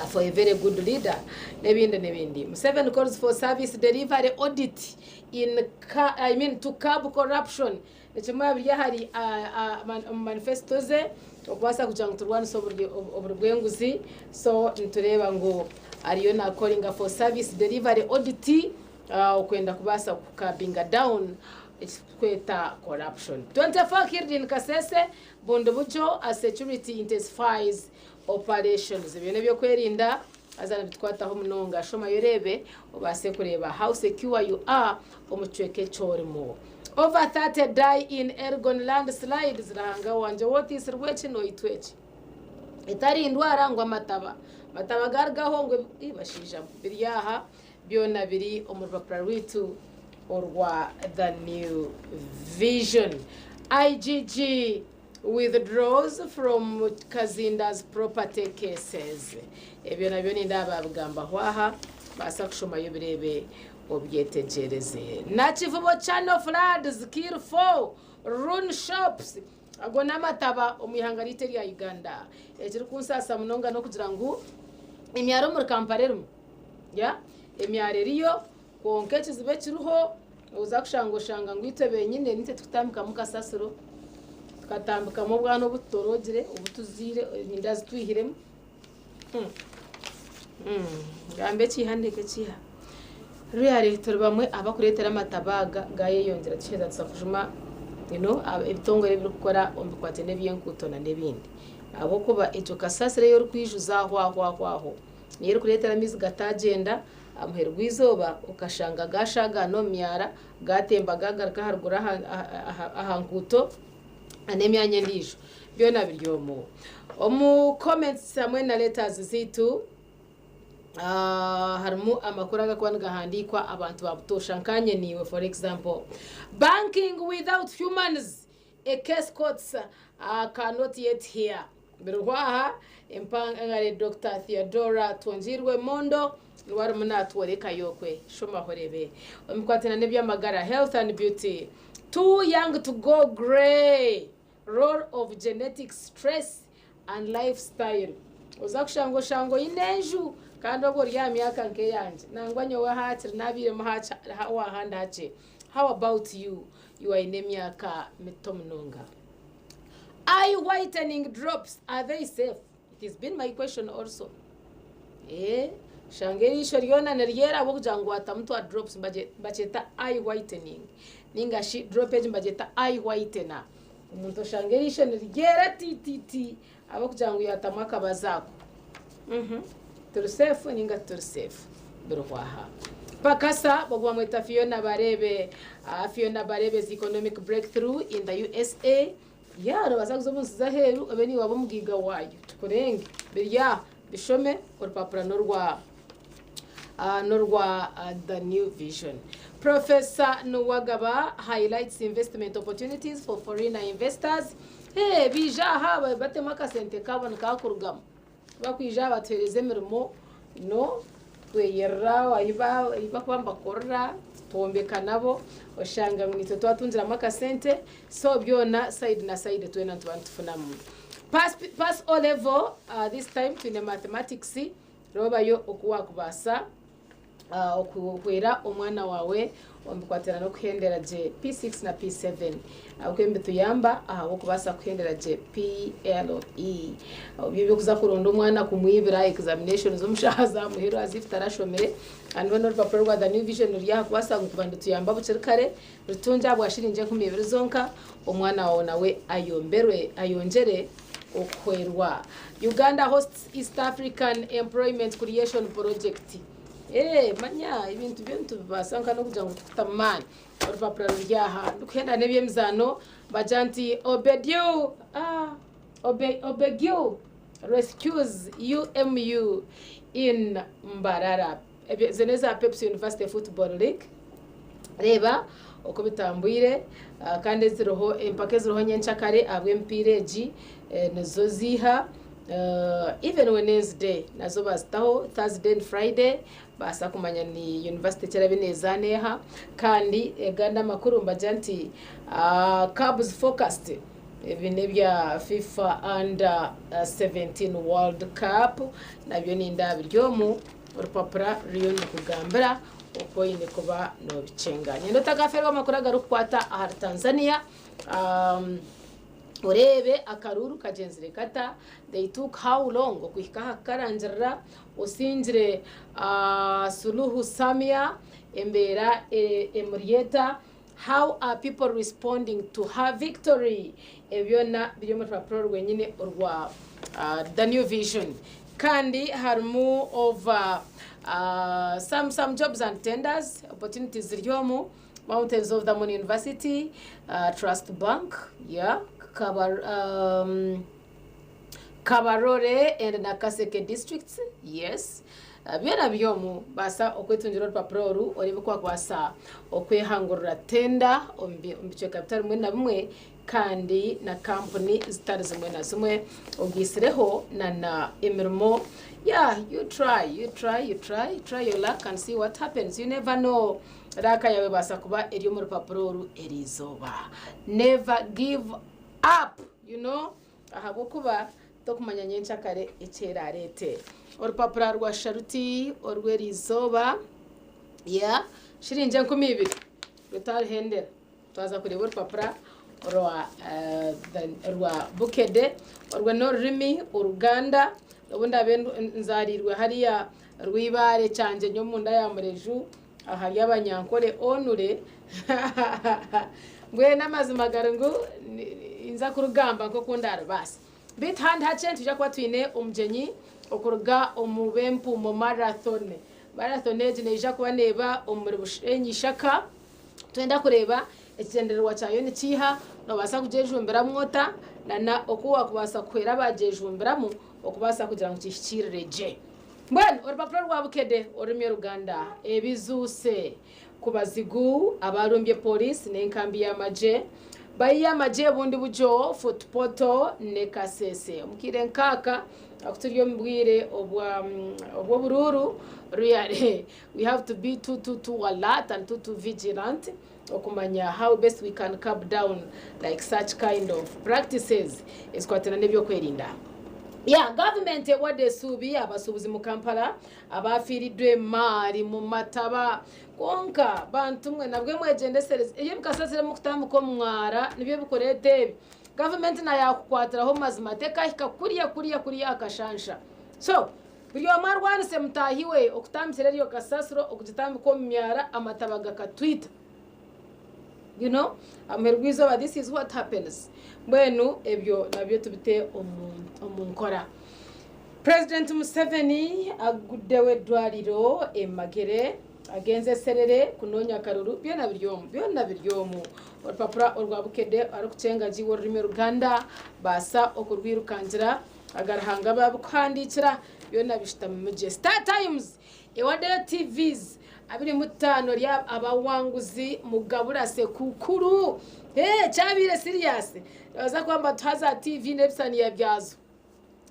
for a very good leader n'ebindi n'ebindi. Museveni calls for service delivery audit in I mean to curb corruption. Nikimwe aha biri ahari omu manifesito ze okubaasa kugira ngu turwanise oburi bw'enguzi so nitureeba ngu ariyo na callinga for service delivery audit okwenda kubaasa ku curbinga down ekiturikweta corruption. 24 killed in Kasese, Bundibugyo as security intensifies operations. Ebyo n'ebyokwerinda haza nibitukwataho munonga. Shomayo oreebe obaase kureeba how secure you are omu kicweka eki orimu. Over 30 die in Elgon landslides Ruhanga wangye wotiisirwe eki noitwa eki etari ndwara ngu amataba mataba garugaho ngu ii bashaija mwe biri aha byona biri omu rupapura rwaitu orwa The New Vision. IGG withdraws from Kazinda's property cases Ebyo nabyo nindeeba baabigambaho aha, baasa kushomayo obireebe obyetegyereze. Nakivubo Channel floods kill 4, ruin shops Ago n'amataba omu ihanga ryaitu erya Uganda. Ekirikunsaasa munonga n'okugira ngu emyaro omuri Kampala erimu, yeah, emyaro eriyo kwonka ekizibu ekiriho oza kushanga oshanga ngu itwe benyine nitwe turikutambikamu kasasiro, tukatambikamu obwana obu tutoroogire, obu tuzaire enda zitwihiremu. Ngambe ekiiha ndeke ekiiha. Really turi bamwe abakureetera amataba aga gayeyongyera tukiheza tuza kujuma you know ebitongore ebirikukora omu bikwataine n'ebyenguuto n'ebindi. Ahabw'okuba egyo kasasiro ei orikwijuza aho aho aho aho niyo erikureetera amaizi gatagyenda aha muheru gw'eizooba okashanga gashagaana omu myara gatemba gagaruka aharuguru aha nguuto n'emyanya endiijo. Byona biri omu omu comments hamwe na letters zaitu. Harimu amakuru agakuba nigahandiikwa abantu ba butoosha nkaanye naiwe for example banking without humans a case courts cannot yet hear. Birihwaha empangare Dr. Theodora Twongiirwe Mondo niwe arimu natworekayo okwe. Shomaho oreebe. Omu bikwatiraine n'eby'amagara, Health and Beauty, Too young to go grey, Role of genetic stress and lifestyle. Oza kushanga oshanga oine enju kandi obwo ori aha myaka nk'eyangye. Nangwa nyowe haakiri naabairemu wahandi hakye. How about you? Iwe aine emyaka mito munonga. Eye whitening drops, are they safe? It has been my question also. Eeh, oshanga eriisho ryona niryera ahabw'okugira ngu waatamu twa drops nibakyeta eye whitening ninga shi drop egi nibagyeta eye whitener. Omuntu oshanga eriisho niryera tiitiiti ahabw'okugira ngu yaatamu akabazi ako. Mhm. Turi safe ninga tituri safe? Birihwa aha. Pakasa bogu bamweta Fiona Bareebe. Ah, Fiona Bareebe's economic breakthrough in the USA. Yeah, nobaasa kuza omu nsi z'aheeru obe niiwe waaba omugaiga waayo. Kikurenge. Biri aha. Bishome, orupapura n'orwa ah, n'orwa ah, The New Vision. Professor Nuwagaba highlights investment opportunities for foreigner investors. Hey, baija aha batemu akasente kaabo nikakurugamu. Bakwija aha batuheereza emirimo no tweyerera ahu bakuba nibakorera twombeka nabo oshanga ngu naitwe twatungiramu akasente so byona side na side twena nituba nitufunamu. Pass, pass O level uh, this time twine mathematics reebayo oku wakubaasa Okuhwera omwana waawe omu bikwatiraine n'okuhendera gye P6 na P7. Ahabw'okuba ebi nibituyamba ahabw'okubaasa kuhendera gye PLE. Ebyo eby'okuza kuronda omwana kumwibira examinations omu shaaha za muheru as if tarashomire. Kandi hoona orupapura rwa The New Vision ruri aha kubaasa ngu kuba nirutuyamba bukiri kare, rutungye ahabwa shiringi 20 zonka, omwana waawe nawe ayomberwe ayongyere okuhwerwa. Uganda hosts East African Employment Creation Project. Eeh manya ebintu byo nitubibaasa nka n'okugira ngu tukutamu maani. Orupapura ruri aha. Ndikuhenda n'eby'emizaano bagira nti Obediu ah, Obe, Obegiu rescues UMU in Mbarara. Ebyo ezo n'eza Pepsi University Football League. Reeba oku bitambwire kandi eziriho empaka eziriho nyenkyakare ahabw'emipiira egi nizo ziiha even Wednesday nazo bazitaho Thursday and Friday baasa kumanya ni university ki eraabe neezaana eha kandi agandi amakuru nibagira nti Cubs focused ebi n'ebya FIFA under 17 World Cup nabyo nindeeba biri omu Orupapura ruriyo nirukugambira oku oine kuba noobikyenga. Niinyenda otakaafeerwa amakuru agarikukwata ahari Tanzania. Um, oreebe akaruuru kagyenzire kata, they took how long okuhika aha kukarangirira, osingire uh, Suluhu Samia, embeera e, emuri eta, how are people responding to her victory? Ebyo byona biri omu rupapura orwenyine orwa uh, The New Vision. Kandi harimu over uh, some, some jobs and tenders opportunities ziri omu Mountains of the Moon University, uh, Trust Bank, yeah, Kabar, um, Kabarole and Nakaseke districts, yes. Uh, byona biri omu baasa okwetungira orupapura oru oreebe oku wakubaasa okwehangurira tenda omu bicweka bitari bimwe na bimwe kandi na kampuni zitari zimwe na zimwe ogaitsireho na na emirimo yeah you try you try you try try your luck and see what happens you never know raaka yawe ebaasa kuba eri omu rupapura oru eriizooba never give up you know ahabw'okuba tokumanya nyenkyakare eki eraareete orupapura rwa sharuti orw'eriizooba yeah shiringi 2000 rutaruhendera Twaza kureeba orupapura rwa rwa Bukede, orwo n'orurimi Oruganda, obu ndaabe nzaariirwe hariya Rwibaare Kyangyenyi omunda ya Mureju ahari Abanyankore Onure mbwenu amazima gari ngu ninza kurugamba nk'oku ndaarubaase. Beitu handi hakye nitwija kuba twine omugyenyi okuruga omu b'Empuumo Marathon. Marathon egi neija kuba neeba omuri Bushenyi Ishaka. Twenda kureeba ekigyendererwa kyayo nikiiha, noobaasa kugyejumbiramu ota, na oku waakubaasa kuhwera abaagyejumbiiramu okubaasa kugira ngu kihikiirire gye. Mbwenu orupapura rwa Bukedde orurimi Oruganda, Ebizuuse ku bazigu abaarumbye pooriisi n'enkambi y'amagye. Bayiye amagye Bundibugyo, Fort Portal ne Kasese. Omu kaire nkaaka aku turi omu bwire obwa obw'oburuuru, really we have to be too too too alert and too too vigilant okumanya how best we can curb down like such kind of practices ezikwatana n'ebyokwerinda. Ya gavumenti ewadde esuubi abasuubuzi mu Kampala abaafiiriddwa emaari mu mataba. Kwonka bantu mwe nabwe mwegyendesereze, ebyo ebikasasiro mukutambika omu mwara nibyo bikureeta ebi. Gavumenti na yaakukwatiraho mazima tekahika kuriya kuriya kuriya aha kashansha. So buri omwe arwanise mutaahi we okutambikira eryo kasasiro okugitambika omu myara amataba gakatwita. You know, aha muheru gw'eizooba this is what happens. Mbwenu ebyo nabyo tubite omu nkora. President Museveni aguddewo eddwaliro e Magere agenze Serere kunoonya akaruru byona biri omu byona biri omu orupapura orwa Bukedde arikucenga gye orurimi Oruganda baasa okurwirukangira aga Ruhanga babikuhandiikira byona bishutamimu gye. Star Times Ewadeyo TVs 25 rya abawanguzi mugabura sekukuru Hee kyabaire serious nibaza kuba nibatuha za TV n'ebisaniya byazo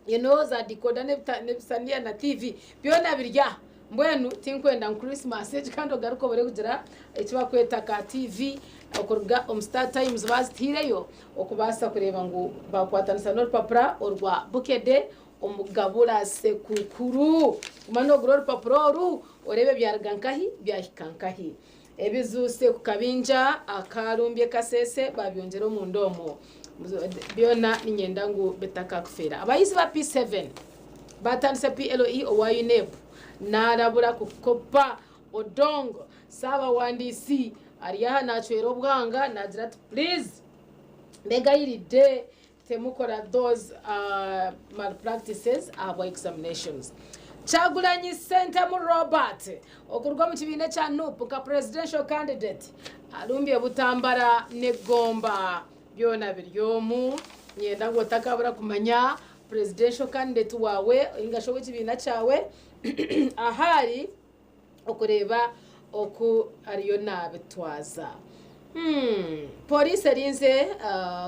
you know za decoder n'ebisaniya na TV byona biri aha mbwenu tinkwenda ngu Christmas egi kandi ogaruke obure kugira eki bakweta ka TV okuruga omu Star Times bazitaireyo okubaasa kureeba ngu bakwatanisa n'orupapura orwa Bukedde Omugabura Sekukuru. Guma noogura orupapura oru oreebe byaruga nkahi byahika nkahi. Ebizuuse ku kabinja akarumbye Kasese babyongyera omunda omwo. Byona niinyenda ngu bitakakufeera. Abayizi ba P7 batandise PLE owa UNEB naarabura kukopa Odongo. Ssaabawandiisi ari aha naacwera obwanga naagira ati please mbegayiridde Temukora those malpractices ahabwa examinations. Kyagulanyi Ssentamu Robert okuruga omu kibiina ekya nup nka presidential candidate arumbye Butambala ne Gomba byona biri omu. Niinyenda ngu otakabura kumanya presidential candidate waawe ninga shi ow'ekibiina kyawe ahaari. okureeba oku ariyo naabitwaza. Pooriisi erinze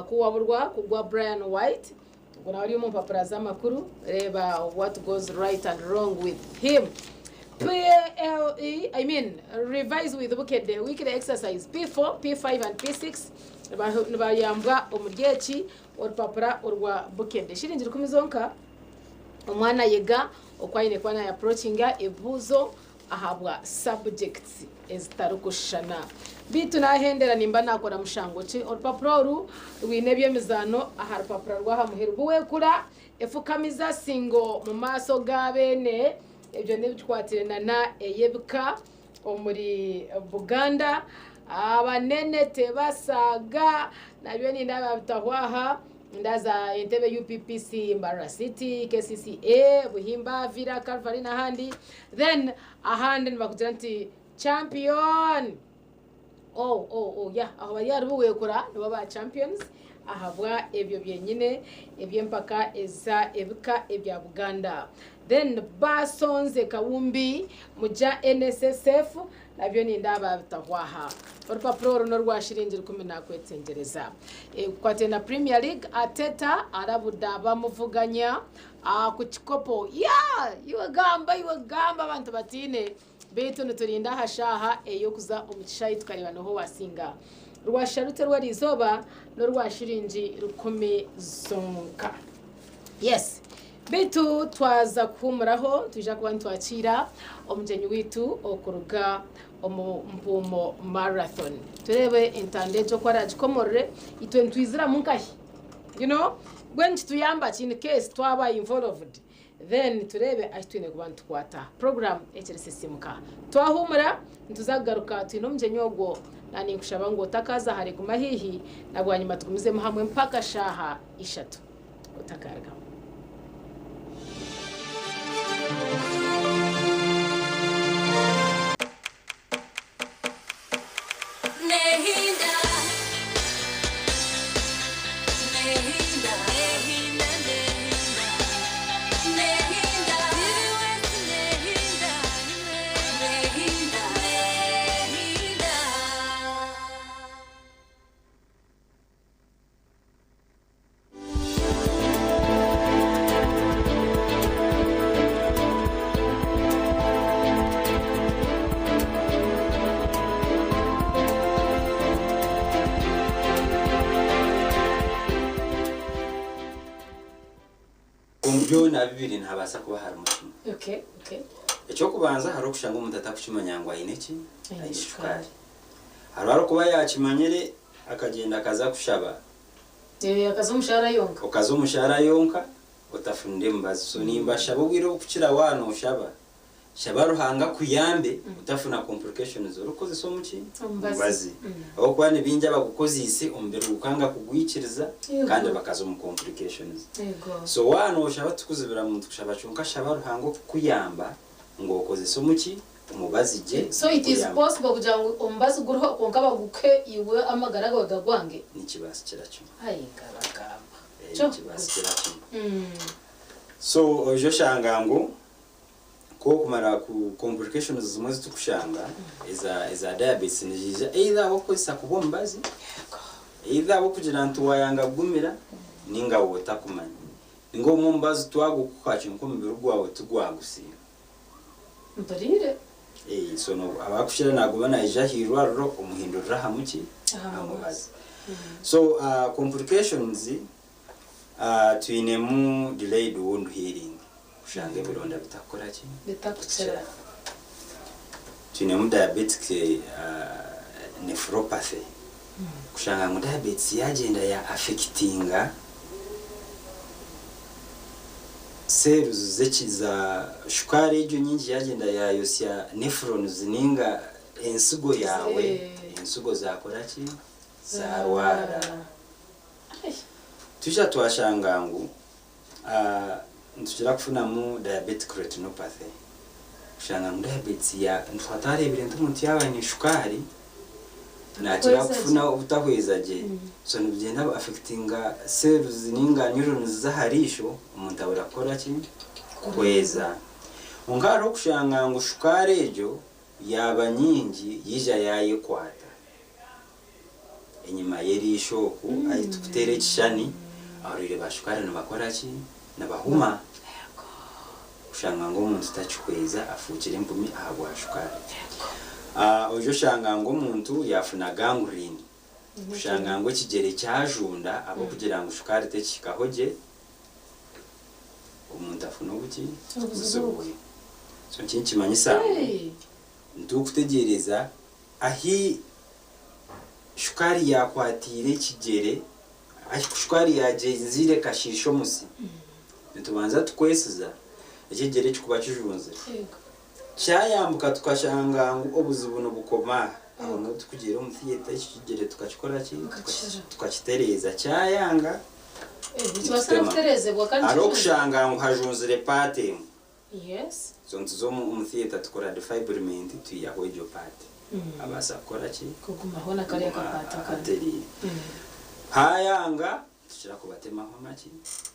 kuwaburwa kugwa Bryan White, ogwo nawe ari omu mpapura z'amakuru, reeba what goes right and wrong with him. PLE, I mean, revise with Bukedde weekly exercise P4, P5 and P6 nibayambwa omuri eki orupapura orwa Bukedde. Shiringi rukumi zonka. Omwana ayega oku aine kuba naayapurokinga ebibuuzo ahabwa sabujekiti ezitarikushushana. Beitu naahendera nimba naakora mushango ki? Orupapura oru rwine eby'emizaano aha rupapura rw'aha muheru. Buweekura efukamiza singo mu maaso ga beene. Ebyo n'ebikwatiraine na ey'ebika omuri Buganda. Abanene tebasaaga nabyo nindeeba bitahwa aha. Ndaza Entebbe UPPC, Mbarara City, KCCA, Buhimba, Villa, Calvary n'ahandi. Then ahandi nibakugira nti champion! Oh, oh, oh, yeah, aho bari ahari Buweekura nibo ba champions ahabwa ebyo byenyine eby'empaka eza ebika ebya Buganda. Then Basonze Kawumbi Mugya NSSF nabyo nindaaba bitahwa aha. Orupapura oru n'orwa shiringi rukumi nakwetsengyereza. Ekukwataine na Premier League, Arteta arabuda abamuvuganya ku kikopo. Yeah! Iwe gamba, iwe gamba abantu batiine. Beitu niturinda aha shaaha ey'okuza omu kishaayi tukareeba n'oha owaasinga. Rwasharutse rw'eriizooba n'orwa shiringi rukumi zonka. Yes. Beitu twaza kuhuumuraho, nitwija kuba nitwakiira omugyenyi waitu okuruga omu Mpuumo Marathon. Tureebe entanda egyo oku araagikomorore, itwe nitwiziramu nkahi? You know? Mbwenu nikituyamba ki in case twaba involved? Then tureebe ahu twine kuba nitukwata. Program ekirisiisimuka. Twahuumura, nituza kugaruka twine omugyenyi ogwo. Na ninkushaba ngu otakaaza hare guma haihi, na bwanyima tugumizemu hamwe mpaka shaaha ishatu. Otakarugaho. Omu byona bibiri nihabaasa kuba harimu kimwe. Eky'okubanza hariho okushanga omuntu atarikukimanya ngu aine ki? Aine shukaari. Hariho arikuba yaakimanyire akagyenda akaza kushaba. Akaza omu shaara yonka. Okaza omu shaara yonka otafunire mubazi. So nimbashaba obwire obukukira waaba nooshaba, shaba Ruhanga akuyambe otafuna complications orikukozesa omuki? Omubazi. Ahabw'okuba ni baingi abagukozeise omubiri gukanga kugwikiriza kandi bakaza omu complications. So waaba nooshaba tikuzibira muntu kushaba kyonka shaba Ruhanga okukuyamba ngu okozese omuki? Omubazi gye So it is kukuyamba. possible kugira ngu omubazi guriho kwonka bagukuhe iwe amagara gawe gagwange? Nikibasikira kimwe. Ai nkabagamba. Nikibasikira kimwe. So oija oshanga ngu ku okumara ku complications zimwe ezitukushanga eza eza diabetes niziija either ahabw'okukozesa kubi omubazi, either ahabw'okugira nti wayanga kugumira ninga waaba otakumanya. Ninga obumwe omubazi twagukuha kyonka omubiri gwawe tigwagusiima. Mpuriire. So no abakukira naguma naija ah'irwariro omuhindurira aha muki? Aha mubazi. So complications twinemu delayed wound healing, kushanga ebironda bitakukora ki? Bitakukira. Twinemu diabetic nephropathy, kushanga ngu diabetes yagyenda ya affectinga cells z'eki za shukaari egyo nyingi yagyenda yayosya nephrons ninga ensigo yaawe, ensigo zakora ki? Zarwara. Twija twashanga ngu nitukira kufunamu diabetic retinopathy, kushanga ngu diabetes ya nituba twareebire nti omuntu yaaba aine shukaari nakira kufuna obutahweza gye, so nibugyenda bu affectinga cells ninga neurons z'aha riisho omuntu abura kukora ki? Kuhweza. Kwonka hariho okushanga ngu shukaari egyo yaaba nyingi yaija yaayekwata. Enyima y'eriisho oku ahi tukuteera ekishushani, abarwaire ba shukaari nibakora ki? Nibahuma. Oshanga ngu omuntu takihweza afuukire empumi ahabwa shukaari. Oija oshanga ngu omuntu yaafuna gangrene, kushanga ngu ekigyere kyajunda ahabw'okugira ngu shukaari tekihikaho gye, omuntu afuna obuki? Obuzibu bwe. So eki nikimanyisa ngu nitukutegereza Ahi shukaari yaakwatiire ekigyere, ahi shukaari yaagyenzire ekashiisha omusi, nitubanza tukwesiza ekigyere ekirikuba kijunzire. Kyayambuka tukashanga ngu obuzibu nibukoma aha, aho niho turikugiira omu theatre ekyo kigyere tukakikora ki? Tukakitereeza. Kyayanga, nitutema. Hariho okushanga ngu hajunzire paati emwe. Yes. So nituza omu theatre tukora defibrement twihaho egyo part abaasa kukora ki? Kugumaho na kariya Kuguma kapaati akandi. atereire. Hayanga tukira kubatemaho amaki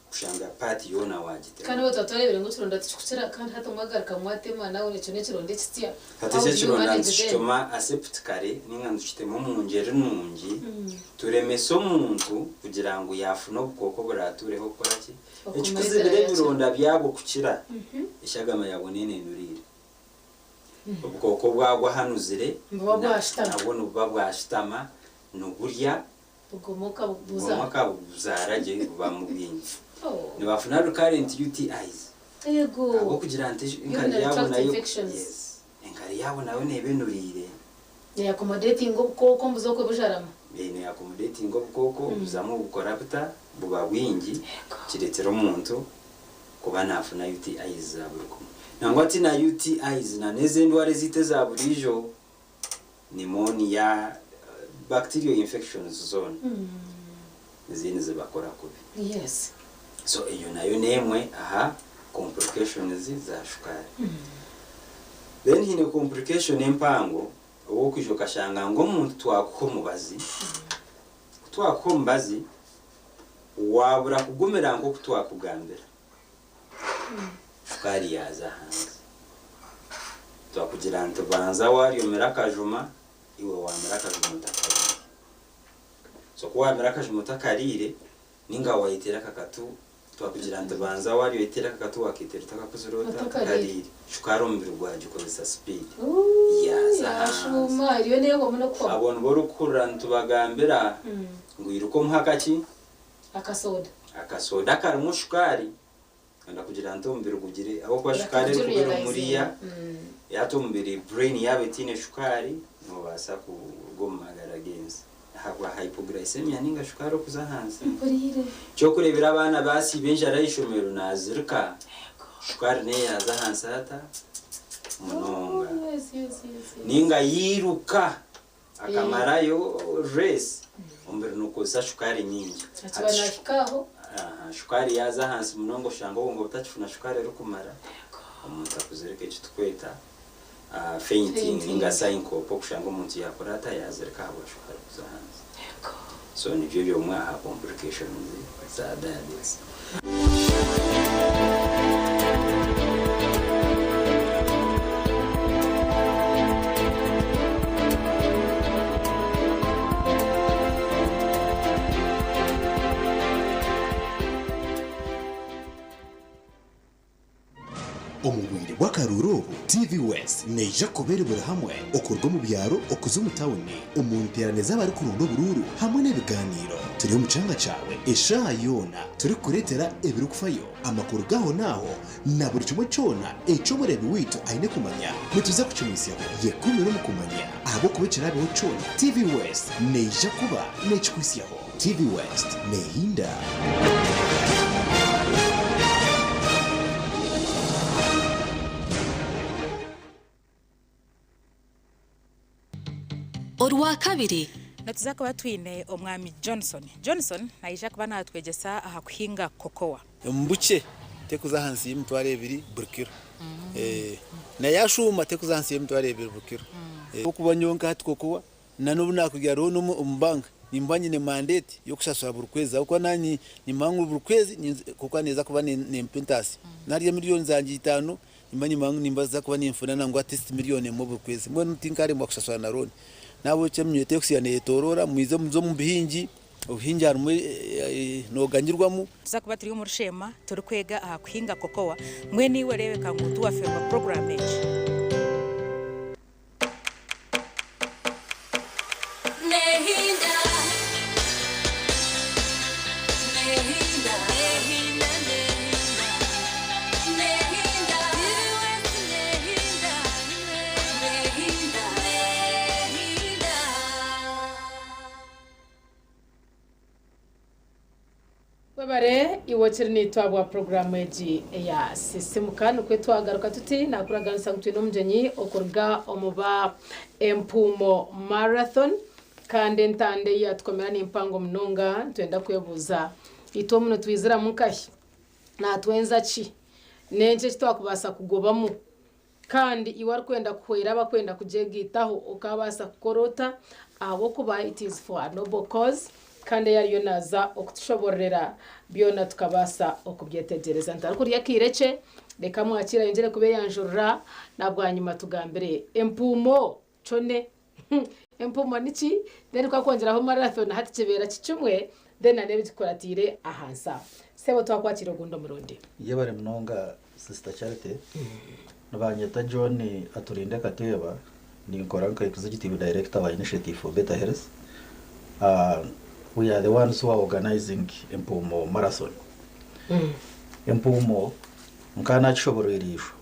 kushanga part yoona wagitema. Kandi obwo tuba twarebire ngu ekironda tikikukira kandi hati mwagaruka mwatema nawe ekyo n'ekironda ekitsya. Hati How eki do you ekironda manage then? nitukitema aseptically ninga nitukitema omu ngyeri nungi turemese omuntu kugira ngu yafuna obukooko oburatuureho kukora ki? Ekikuzibira ebironda byabwo kukira, eshagama yabwo neena enuriire. Obukooko bwagwo ahanuzire nabwo nibuba bwashutama niburya, bugomoka buzaara gye bubamu bwingi. Nibafuna recurrent UTIs ahabw'okugira nti enkari yaabo nayo enkari yaabo nayo neeba enuriire. Neyakomodetinga obukooko buzamu bukora buta? Buba bwingi kireetera omuntu kuba naafuna UTIs za buri kumwe. Nangwa ti na UTIs na n'ezi endwara ezaitu eza buriijo, pneumonia, bacterial infections zoona niziba nizibakora kubi. So eyo nayo n'emwe aha complications za shukaari. Then haine complication empango obu orikwija okashanga ngu omuntu twakuha omubazi, ku twakuha omubazi waabura kugumira nk'oku twakugambira, shukaari yaaza ahansi. Twakugira nti banza waarya omire akajuma, iwe waamira akajuma otakariire. So ku waamira akajuma otakariire, Ninga wayetera akakatu twakugira nti banza warya oyetere akakatu wakeetera otakakuzire ota otakariire shukaari omubiri gwagikozesa speed yaaza ahansi. Abo nibo orikuhurira nitubagambira ngu iruka omuhe akaki? Akasoda akarimu shukaari. kugira nti omubiri gugire ahabw'okuba shukaari erikuba eri omuriya hati omubiri brain yaaba etaine shukaari noobaasa kuruga omu magara g'ensi ahabwa hypoglycemia ninga shukaari okuza ahansi. Mpuriire. Ky'okureebera abaana baasiiba enjara aha ishomero naazirika, shukaari neyo yaaza ahansi ata? Munonga. Ninga yairuka akamarayo race, omubiri nigukozesa shukaari nyingi. Akiba nahika aho. Aha, shukaari yaaza ahansi munonga oshanga obwongo butakifuna shukaari erikumara, omuntu akuzirika eki turikweta fainting ninga syncope okushanga omuntu yakora ata yazirika ahabwa shukaari kuza ahansi. So nibyo byomwe aha complications za diabetes. Omu bwire bw'akaruuru obu, TV West neija kuba eri buri hamwe okuruga omu byaro okuza omu tawuni, omu nteerane z'abarikuronda oburuuru hamwe n'ebigaaniiro. Turi omu kyanga kyawe eshaaha yoona turikukureetera ebirikufayo, amakuru g'ahonaaho na buri kimwe kyona eki omureebi waitu aine kumanya. Nituza kukimwitsyaho. Yekuumire omu kumanya ahabw'okuba ekiraabeho kyona, TV West neija kuba neekikuhitsyaho. TV West neehinda. Orwakabiri. Nituza kuba twine Omwami Johnson. Johnson naija kuba natwegyesa aha kuhinga cocoa. Omu bukye terikuza ahansi y'emitwaro ebiri buri kiro. Na yaashuuma terikuza ahansi y'emitwaro ebiri buri kiro. Ahabw'okuba nyowe nka hati kokowa na n'obu naakugira looni omu banka nimba nyine mandate y'okushashura buri kwezi ahabw'okuba naanye nimanya ngu buri kwezi kokowa neeza kuba neempa entaasya. Naarya miriyoni zangye itaano nimba nimanya ngu nimbaasa kuba ninfuna nangwa at least miriyoni emwe buri kwezi. Mbwenu tinkaaremwa kushashura na looni. N'ahabw'ekyo eminyeeto erikusiiba neeyetooroora mwije muze omu buhingi. Obuhingi harimu nooganyirwamu. Nituza kuba turi omuri Sheema turikwega aha kuhinga cocoa. Mbwenu iwe reebeka ngu tiwafeerwa puroguraamu egi. Webare iwe okiri naitwe ahabwa puroguraamu egi eya Sisimuka. Nikwo twagaruka tuti naakuraganisa ngu twine omugyenyi okuruga omu ba Empuumo Marathon kandi entanda ei yaatukomera ni mpango munonga. Nitwenda kwebuuza itwe omu nitwiziramu nkahi? Naatwenza ki? N'enki eki twakubaasa kugobamu? Kandi iwe arikwenda kuhwera abakwenda kugyegaitaho okaabaasa kukora ota? Ahabw'okuba it is for a noble cause kandi ei ariyo naaza okutushobororera byona tukabaasa okubyetegyereza. Ntarikurya akaire kye, reka mwakiire ayongyere kubeeyanjurira na bwanyima tugambire empuumo kyone. Empuumo niki? Then ku akwongyeraho marathon hati kibeera kikimwe then na n'ebikikuratiire ahansi aho. Sebo twakwakiira ogundi omurundi. Yebare munonga Sister Charity. Nibanyeta John Aturinde Kateeba, ninkora nka Executive Director wa Initiative for Better Health. We are the ones who are organizing Empuumo Marathon. Empuumo nka nakishoborwire eisho.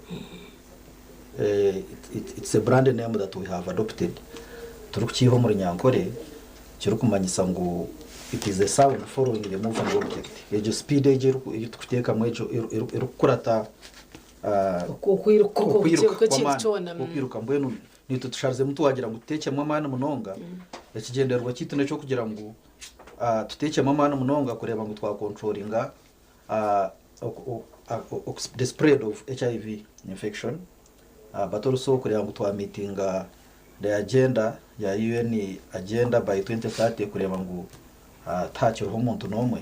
It's a brand name that we have adopted turikukiiha omu Runyankore kirikumanyisa ngu it is a sound following the moving object. Egyo speed egyo ei turikuteekamu egyo erikukurata Okwiruka kw'amaani. Okwiruka mbwenu naitwe tusharizemu twagira ngu tuteekyemu amaani munonga. Ekigyendererwa kyaitu n'eky'okugira ngu tuteekyemu amaani munonga kureeba ngu twakontrolinga the spread of HIV infection but also kureba ngu twa meetinga the agenda ya UN agenda by 2030 kureba ngu tihakiriho omuntu n'omwe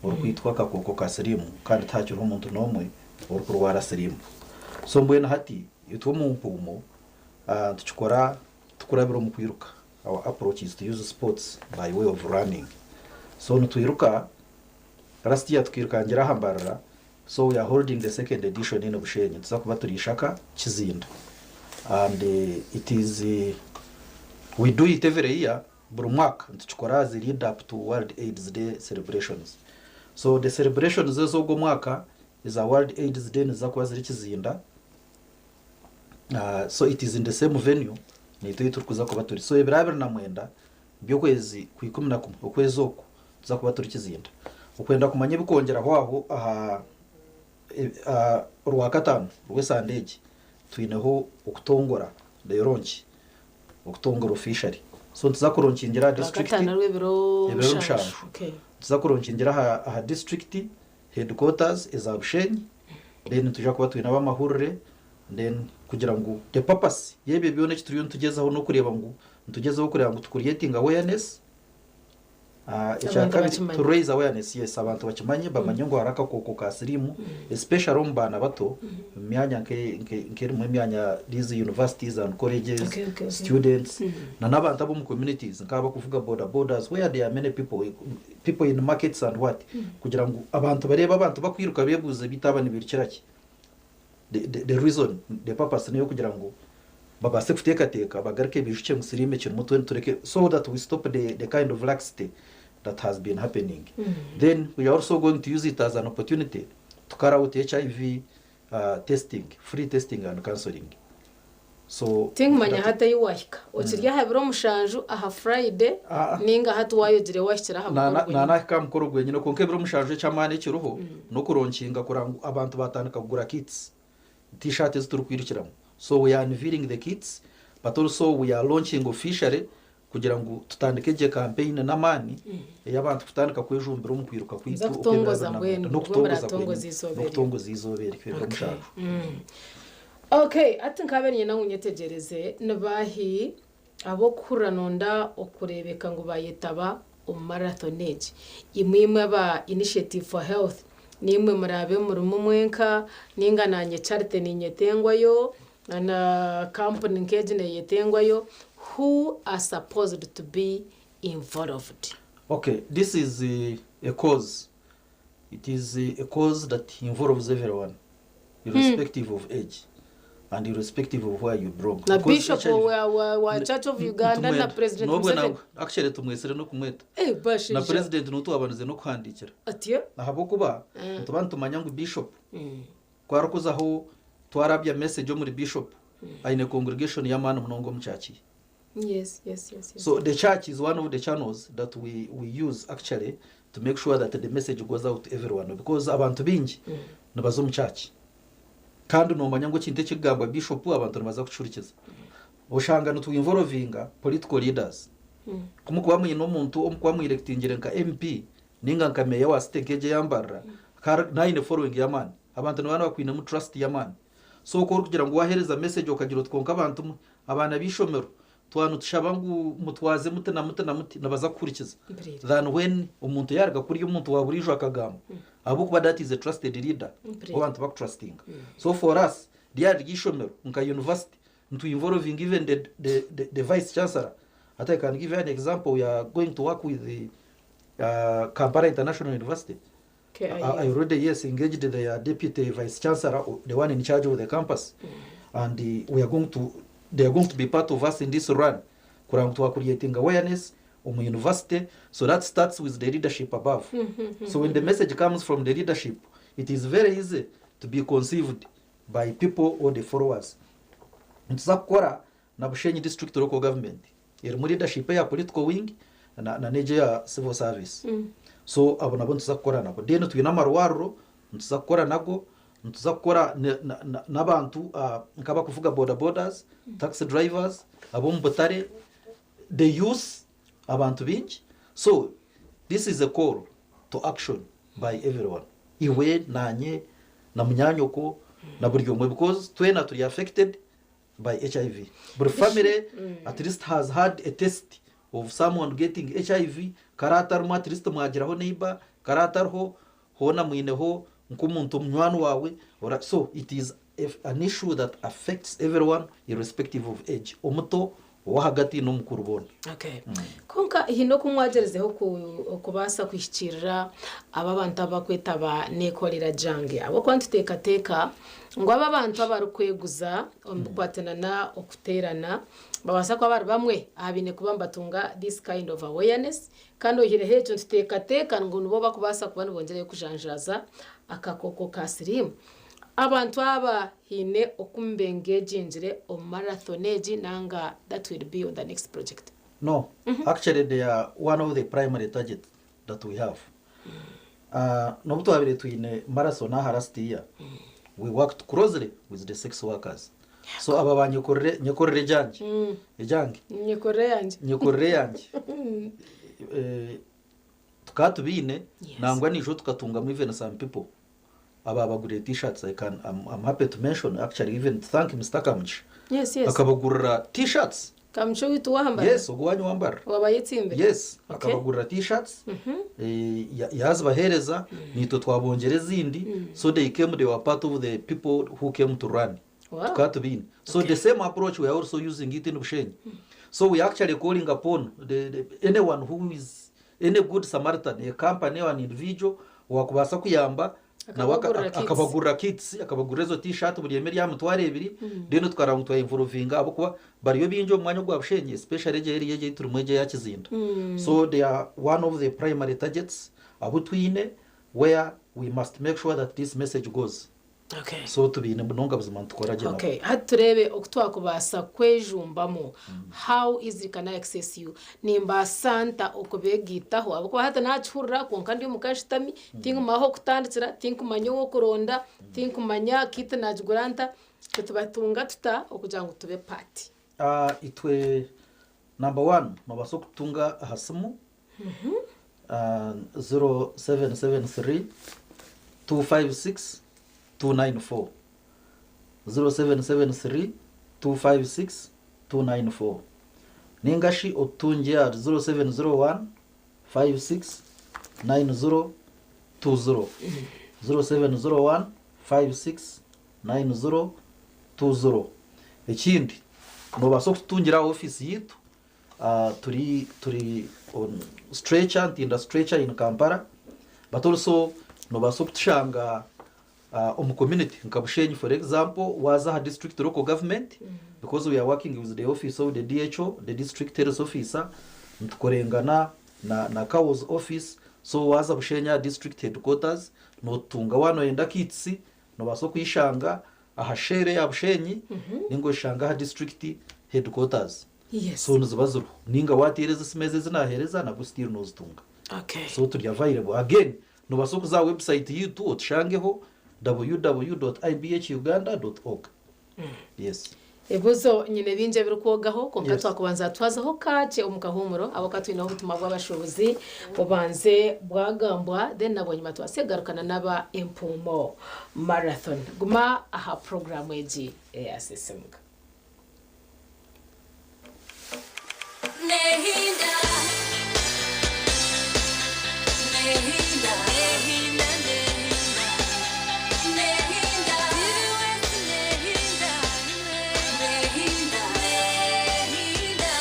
orikwitwa akakooko ka siriimu kandi tihakiriho omuntu n'omwe orikurwara siriimu. So mbwenu hati itwe omu mpuumo nitukikora tukurabira omu kwiruka, our approach is to use sports by way of running. So nitwiruka Last year tukairukangira aha Mbarara so we are holding the second edition in Bushenyi nituza kuba turi Ishaka Kizinda and it is we do it every year buri mwaka nitukikora as lead up to World AIDS Day celebrations so the celebrations ez'ogwo omwaka Eza World AIDS Day niziza kuba ziri Kizinda. So it is in the same venue naitwe ei turikuza kuba turi. So ebiro 29 by'okwezi kwa 11 okwezi oku tuza kuba turi Kizinda. Okwenda kumanya ebikwongyeraho aho aha Orwakataano rw'esande egi twineho okutongora the launch, okutongora officially. So nituza kuronkingira aha district Rwakataano rw'ebiro ebiro 7. 7. Nituza kuronkingira aha district headquarters eza Bushenyi then nitwija kuba twine ab'amahurire then kugira ngu the purpose y'ebyo byona eki turiyo nitugyezaho n'okureeba ngu nitugyezaho kureeba ngu tucreatinga awareness. Abantu Ekyakabiri bakimanye. To raise awareness, yes, abantu bakimanye, bamanye ngu hariho akakooko ka siriimu, especially omu baana bato, omu myanya nk'erimu emyanya these universities and colleges, students, na n'abantu ab'omu communities nk'abakuvuga boda bodas where there are many people, people in markets and what, kugira ngu abantu bareebe abantu bakwiruka beebuuze beitu aba nibirukira ki? The reason, the purpose n'ey'okugira ngu babaase kuteekateeka bagaruke baijukye ngu siriimu ekirimu twena tureke so that we stop the kind of laxity that has been happening. Then we are also going to use it as an opportunity to carry out HIV testing, free testing and counseling. So Tinkumanya that hati ahi waahika okiri aha biro 7 aha Friday ninga hati waayogire waahikire aha mukoro gwenyine. Naanahika aha mukoro gwenyine kwonka ebiro 7 eky'amaani ekiriho n'okuronkinga kureba ngu abantu baatandika kugura kits, t-shirt ezi turikwirukiramu. So we are unveiling the kits but also we are launching officially kugira ngu tutandike gye campaign n'amaani ey'abantu kutandika kwejumbira omu kwiruka kwaitu Muza kutongoza mbwenu, nibwo n'okutongoza muratongoza kwenyini, eizooba eryo. N'okutongoza eizooba eryo ebiro 7. Okay, hati nkaaba niinyenda ngu nyetegyereze ni baahi ab'okuhurira nonda okureebeka ngu baayetaba omu marathon egi. Imwe imwe aba Initiative for Health niimwe muraabe murimu mwenka ninga naanye Charity ninyetengwayo na kampuni nk'egi neeyetengwayo, who are supposed to be involved? Okay, this is a cause. It is a cause that involves everyone, irrespective of age and irrespective of where you belong. Na Because Bishop HIV wa Church of Uganda na President N'obwe Museveni. Actually tumwesire n'okumweta. Eh, bashaija. Na President niwe twabanize n'okuhandiikira. Atyo? Ahabw'okuba nituba nitumanya ngu Bishop ku arikuzaho twarabya message omuri Bishop aine congregation y'amaani munonga omu church ye. So the church is one of the channels that we use actually to make sure that the message goes out to everyone because abantu baingi nibaza omu church kandi nomanya ngu ekintu ekikugambwa bishop abantu nibaza kukihurikiza. Oshanga nituinvolvinga political leaders. Ku mukuba mwine omuntu omukuba mwirectingire nka MP ninga nka meya wa city nk'egi eya Mbarara naine following y'amaani. Abantu nibaba nibakwinemu trust y'amaani. So ku orikugira ngu waheereza message okagira oti kwonka abantu mwe abaana b'eishomero twaba nitushaba ngu mutwaze muti na muti na muti nibaza kukuhurikiza than when omuntu yaaruga kuriya omuntu wa buriijo akagamba ahabw'okuba that is a trusted leader ou abantu bakutrustinga. So for us ryaba riri eishomero nka university nituinvolvinga even the vice chancellor. Hati I can give you an example, we are going to work with the Kampala International University. KIU. I already, yes, engaged the deputy vice chancellor, the one in charge of the campus, and we are going to they are going to be part of us in this run. Kuranga tuwa creating awareness omu university, so that starts with the leadership above. So when the message comes from the leadership, it is very easy to be conceived by people or the followers. Nituza kukora na Bushenyi District Local Government erimu leadership ya political wing na n'egyo ya civil service. So abo nabo nituza kukora nabo. Then twine amarwariro nituza kukora nago, nituza kukora n'abantu nk'abakuvuga boda bodas, taxi drivers, ab'omu butare, the youth, abantu baingi. So this is a call to action by everyone, iwe nanye na munyanyoko na buri omwe, because twena turi affected by HIV. Buri family at least has had a test of someone getting HIV. Karaatarimu at least mwagiraho neighbor, karaatariho hoona mwineho nk'omuntu munywani waawe. So it is an issue that affects everyone irrespective of age, omuto, ow'ahagati n'omukuru boona. Okay. Kwonka haine oku mwagyerezeho okubaasa kuhikiirira aba abantu abakwetaba n'ekorera gyange ahabw'okuba nituteekateeka ngu aba abantu abarikweguza omu bikwatirana okuteerana babaasa kuba bari bamwe aha baine kuba nibatunga this kind of awareness. Kandi oyihireho ekyo nituteekateeka ngu nibo bakubaasa kuba nibongyerayo kujanjaaza. akakooko ka siriimu. Abantu aba haine oku mubengagingire omu marathon egi nanga that will be on the next project? No, actually they are one of the primary targets that we have. N'obu twabire twine marathon aha last year, we worked closely with the sex workers. So aba banyekorere nyekorere ejangye ejange Nyekorere yangye. Nyekorere yangye. Tukaba tubiine nangwa nijo tukatungamu even some people ababagurire t-shirts. I'm happy to mention, actually, even to thank Mr. Kamugisha. Akabagurira t-shirts. Kamugisha witu wahambara? Yes, ogwo wanyu wambara. Wabayetsimbe? Yes. Akabagurira t-shirts. Yazibahereza, nitwe twabongyera ezindi. So they came, they were part of the people who came to run. Tukaba tubiine. So the same approach, we are also using it in Bushenyi. So we actually calling upon anyone who is any good Samaritan, a company or an individual wakubaasa kuyamba nawe Akabagurira kits. Akabagurira kits, akabagurira ezo t-shirt, buri emwe erya 20,000. Then tukaraba ngu twainvolvinga ahabwokuba bariyo bingi omu mwanya ogwa Bushenyi, especially egyo area egyo turimu, egyo eya Kizinda. So they are one of the primary targets abu twine where we must make sure that this message goes. So tubiine munonga buzima, nitukora gye nabo. Okay, hati turebe oku twakubaasa kwejumbamu. How easily can I access you? Nimbaasa nta okubeegitaho? Ahabw'okuba hati nakihurira kwonka ndi omuka nshutami, tinkumanya aho okutandikira, tinkumanya ow'okuronda, tinkumanya kit nagigura nta. Tubatunga tuta okugira ngu tube part? Itwe number one, nobaasa okutunga aha simu 0773 256 294, 0773 256 294, ningashi otutungi aha 0701 56 90 20, 0701 56 90 20. Ekindi, nobaasa okututungira aha office yitu. Turi on Stretcher, Ntinda Stretcher in Kampala, but also nobaasa okutushanga omu community nka Bushenyi, for example, waza aha district local government, because we are working with the office of the DHO, the district health officer. Nitukorengana na CAO's office. So waza Bushenyi aha district headquarters, notunga wanoyenda kits, nobaasa okuyishanga aha shere ya Bushenyi, ninga oshanga aha district headquarters. So niziba ziriho, ninga wateereza esimu ezi ezinahereza, nabwo still nozitunga. So turi available. Again, nobaasa okuza aha website yitu otushangeho, www.ibhuganda.org. Yes. Ebibuzo nyine bingi ebirikwogaho, kwonka twakubanza twazaho kakye omu kahuumuro, abo katwineho obutumwa bw'abashuubuzi bubanze bwagambwa, then nabwo nyuma twasegarukana n'aba Empuumo Marathon. Guma aha puroguramu egi eyasisimuka. Nehinda. Nehinda. Nehinda, nehinda. Nehinda. Nehinda. Nehinda. Nehinda.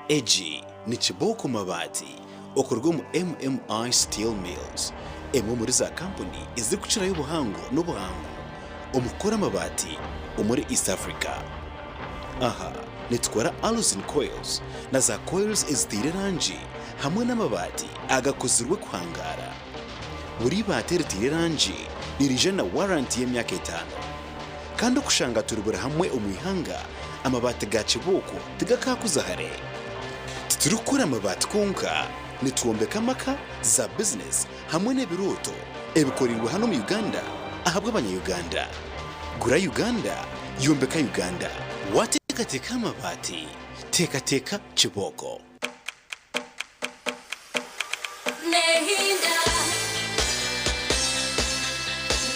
Egi ni Kibooko Mabaati okorwa omu MMI Steel Mills, emwe omuri za kampuni ezirikukirayo obuhango n'obuhangu omu kukora amabaati omuri East Africa. Aha nitukora alusin coils na za coils eziteire erangi hamwe n'amabaati agakozirwe kuhangaara. Buri ibaati eriteire erangi niriija na waranti y'emyaka 5. Kandi okushanga turi buri hamwe omu ihanga, amabaati ga Kibooko tigakaakuza hare. Titurikukora amabaati kwonka, nitwombeka amaka, za bizinesi hamwe n'ebirooto ebikoreirwe hanu omu Uganda ahabw'abanya-Uganda. Gura Uganda, yombeka Uganda. Waateekateeka amabaati, teekateeka Kibooko. Nehinda.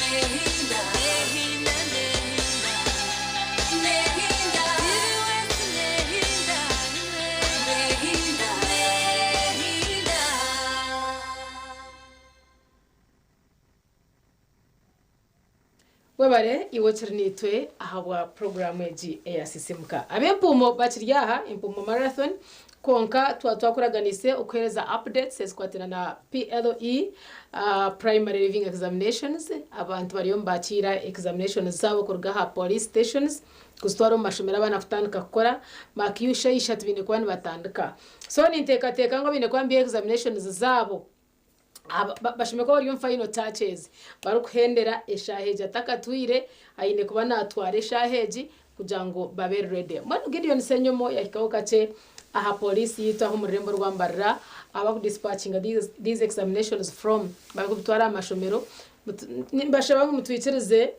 Nehinda. Nehinda, nehinda. Nehinda. Nehinda. Nehinda. Nehinda. Webare iwe kiri niitwe ahabwa puroguramu egi eyasisimuka. Ab'empuumo bakiri aha Empuumo Marathon. Kwonka twaba twakuraganise okuhereza updates ezikwatirana na PLE, Primary Leaving Examinations, abantu bariyo nibakiira examinations zaabo kuruga aha police stations kuzitwara omu mashomero abaana kutandika kukora mark ishatu baine kuba nibatandika. So ninteekateeka ngu abaine kuba nibiiha examinations zaabo bashemereire kuba bari omu final touches barikuhendera eshaaha egi atakatwire aine kuba naatwara eshaaha egi kugira ngu babe ready. Mbwenu Gideon Ssenyomo yahikaho kakye aha police yaitu aha omu rurembo rwa Mbarara ahu bakudispatchinga these examinations from barikubitwara aha mashomero. Nimbashaba ngu mutwikirize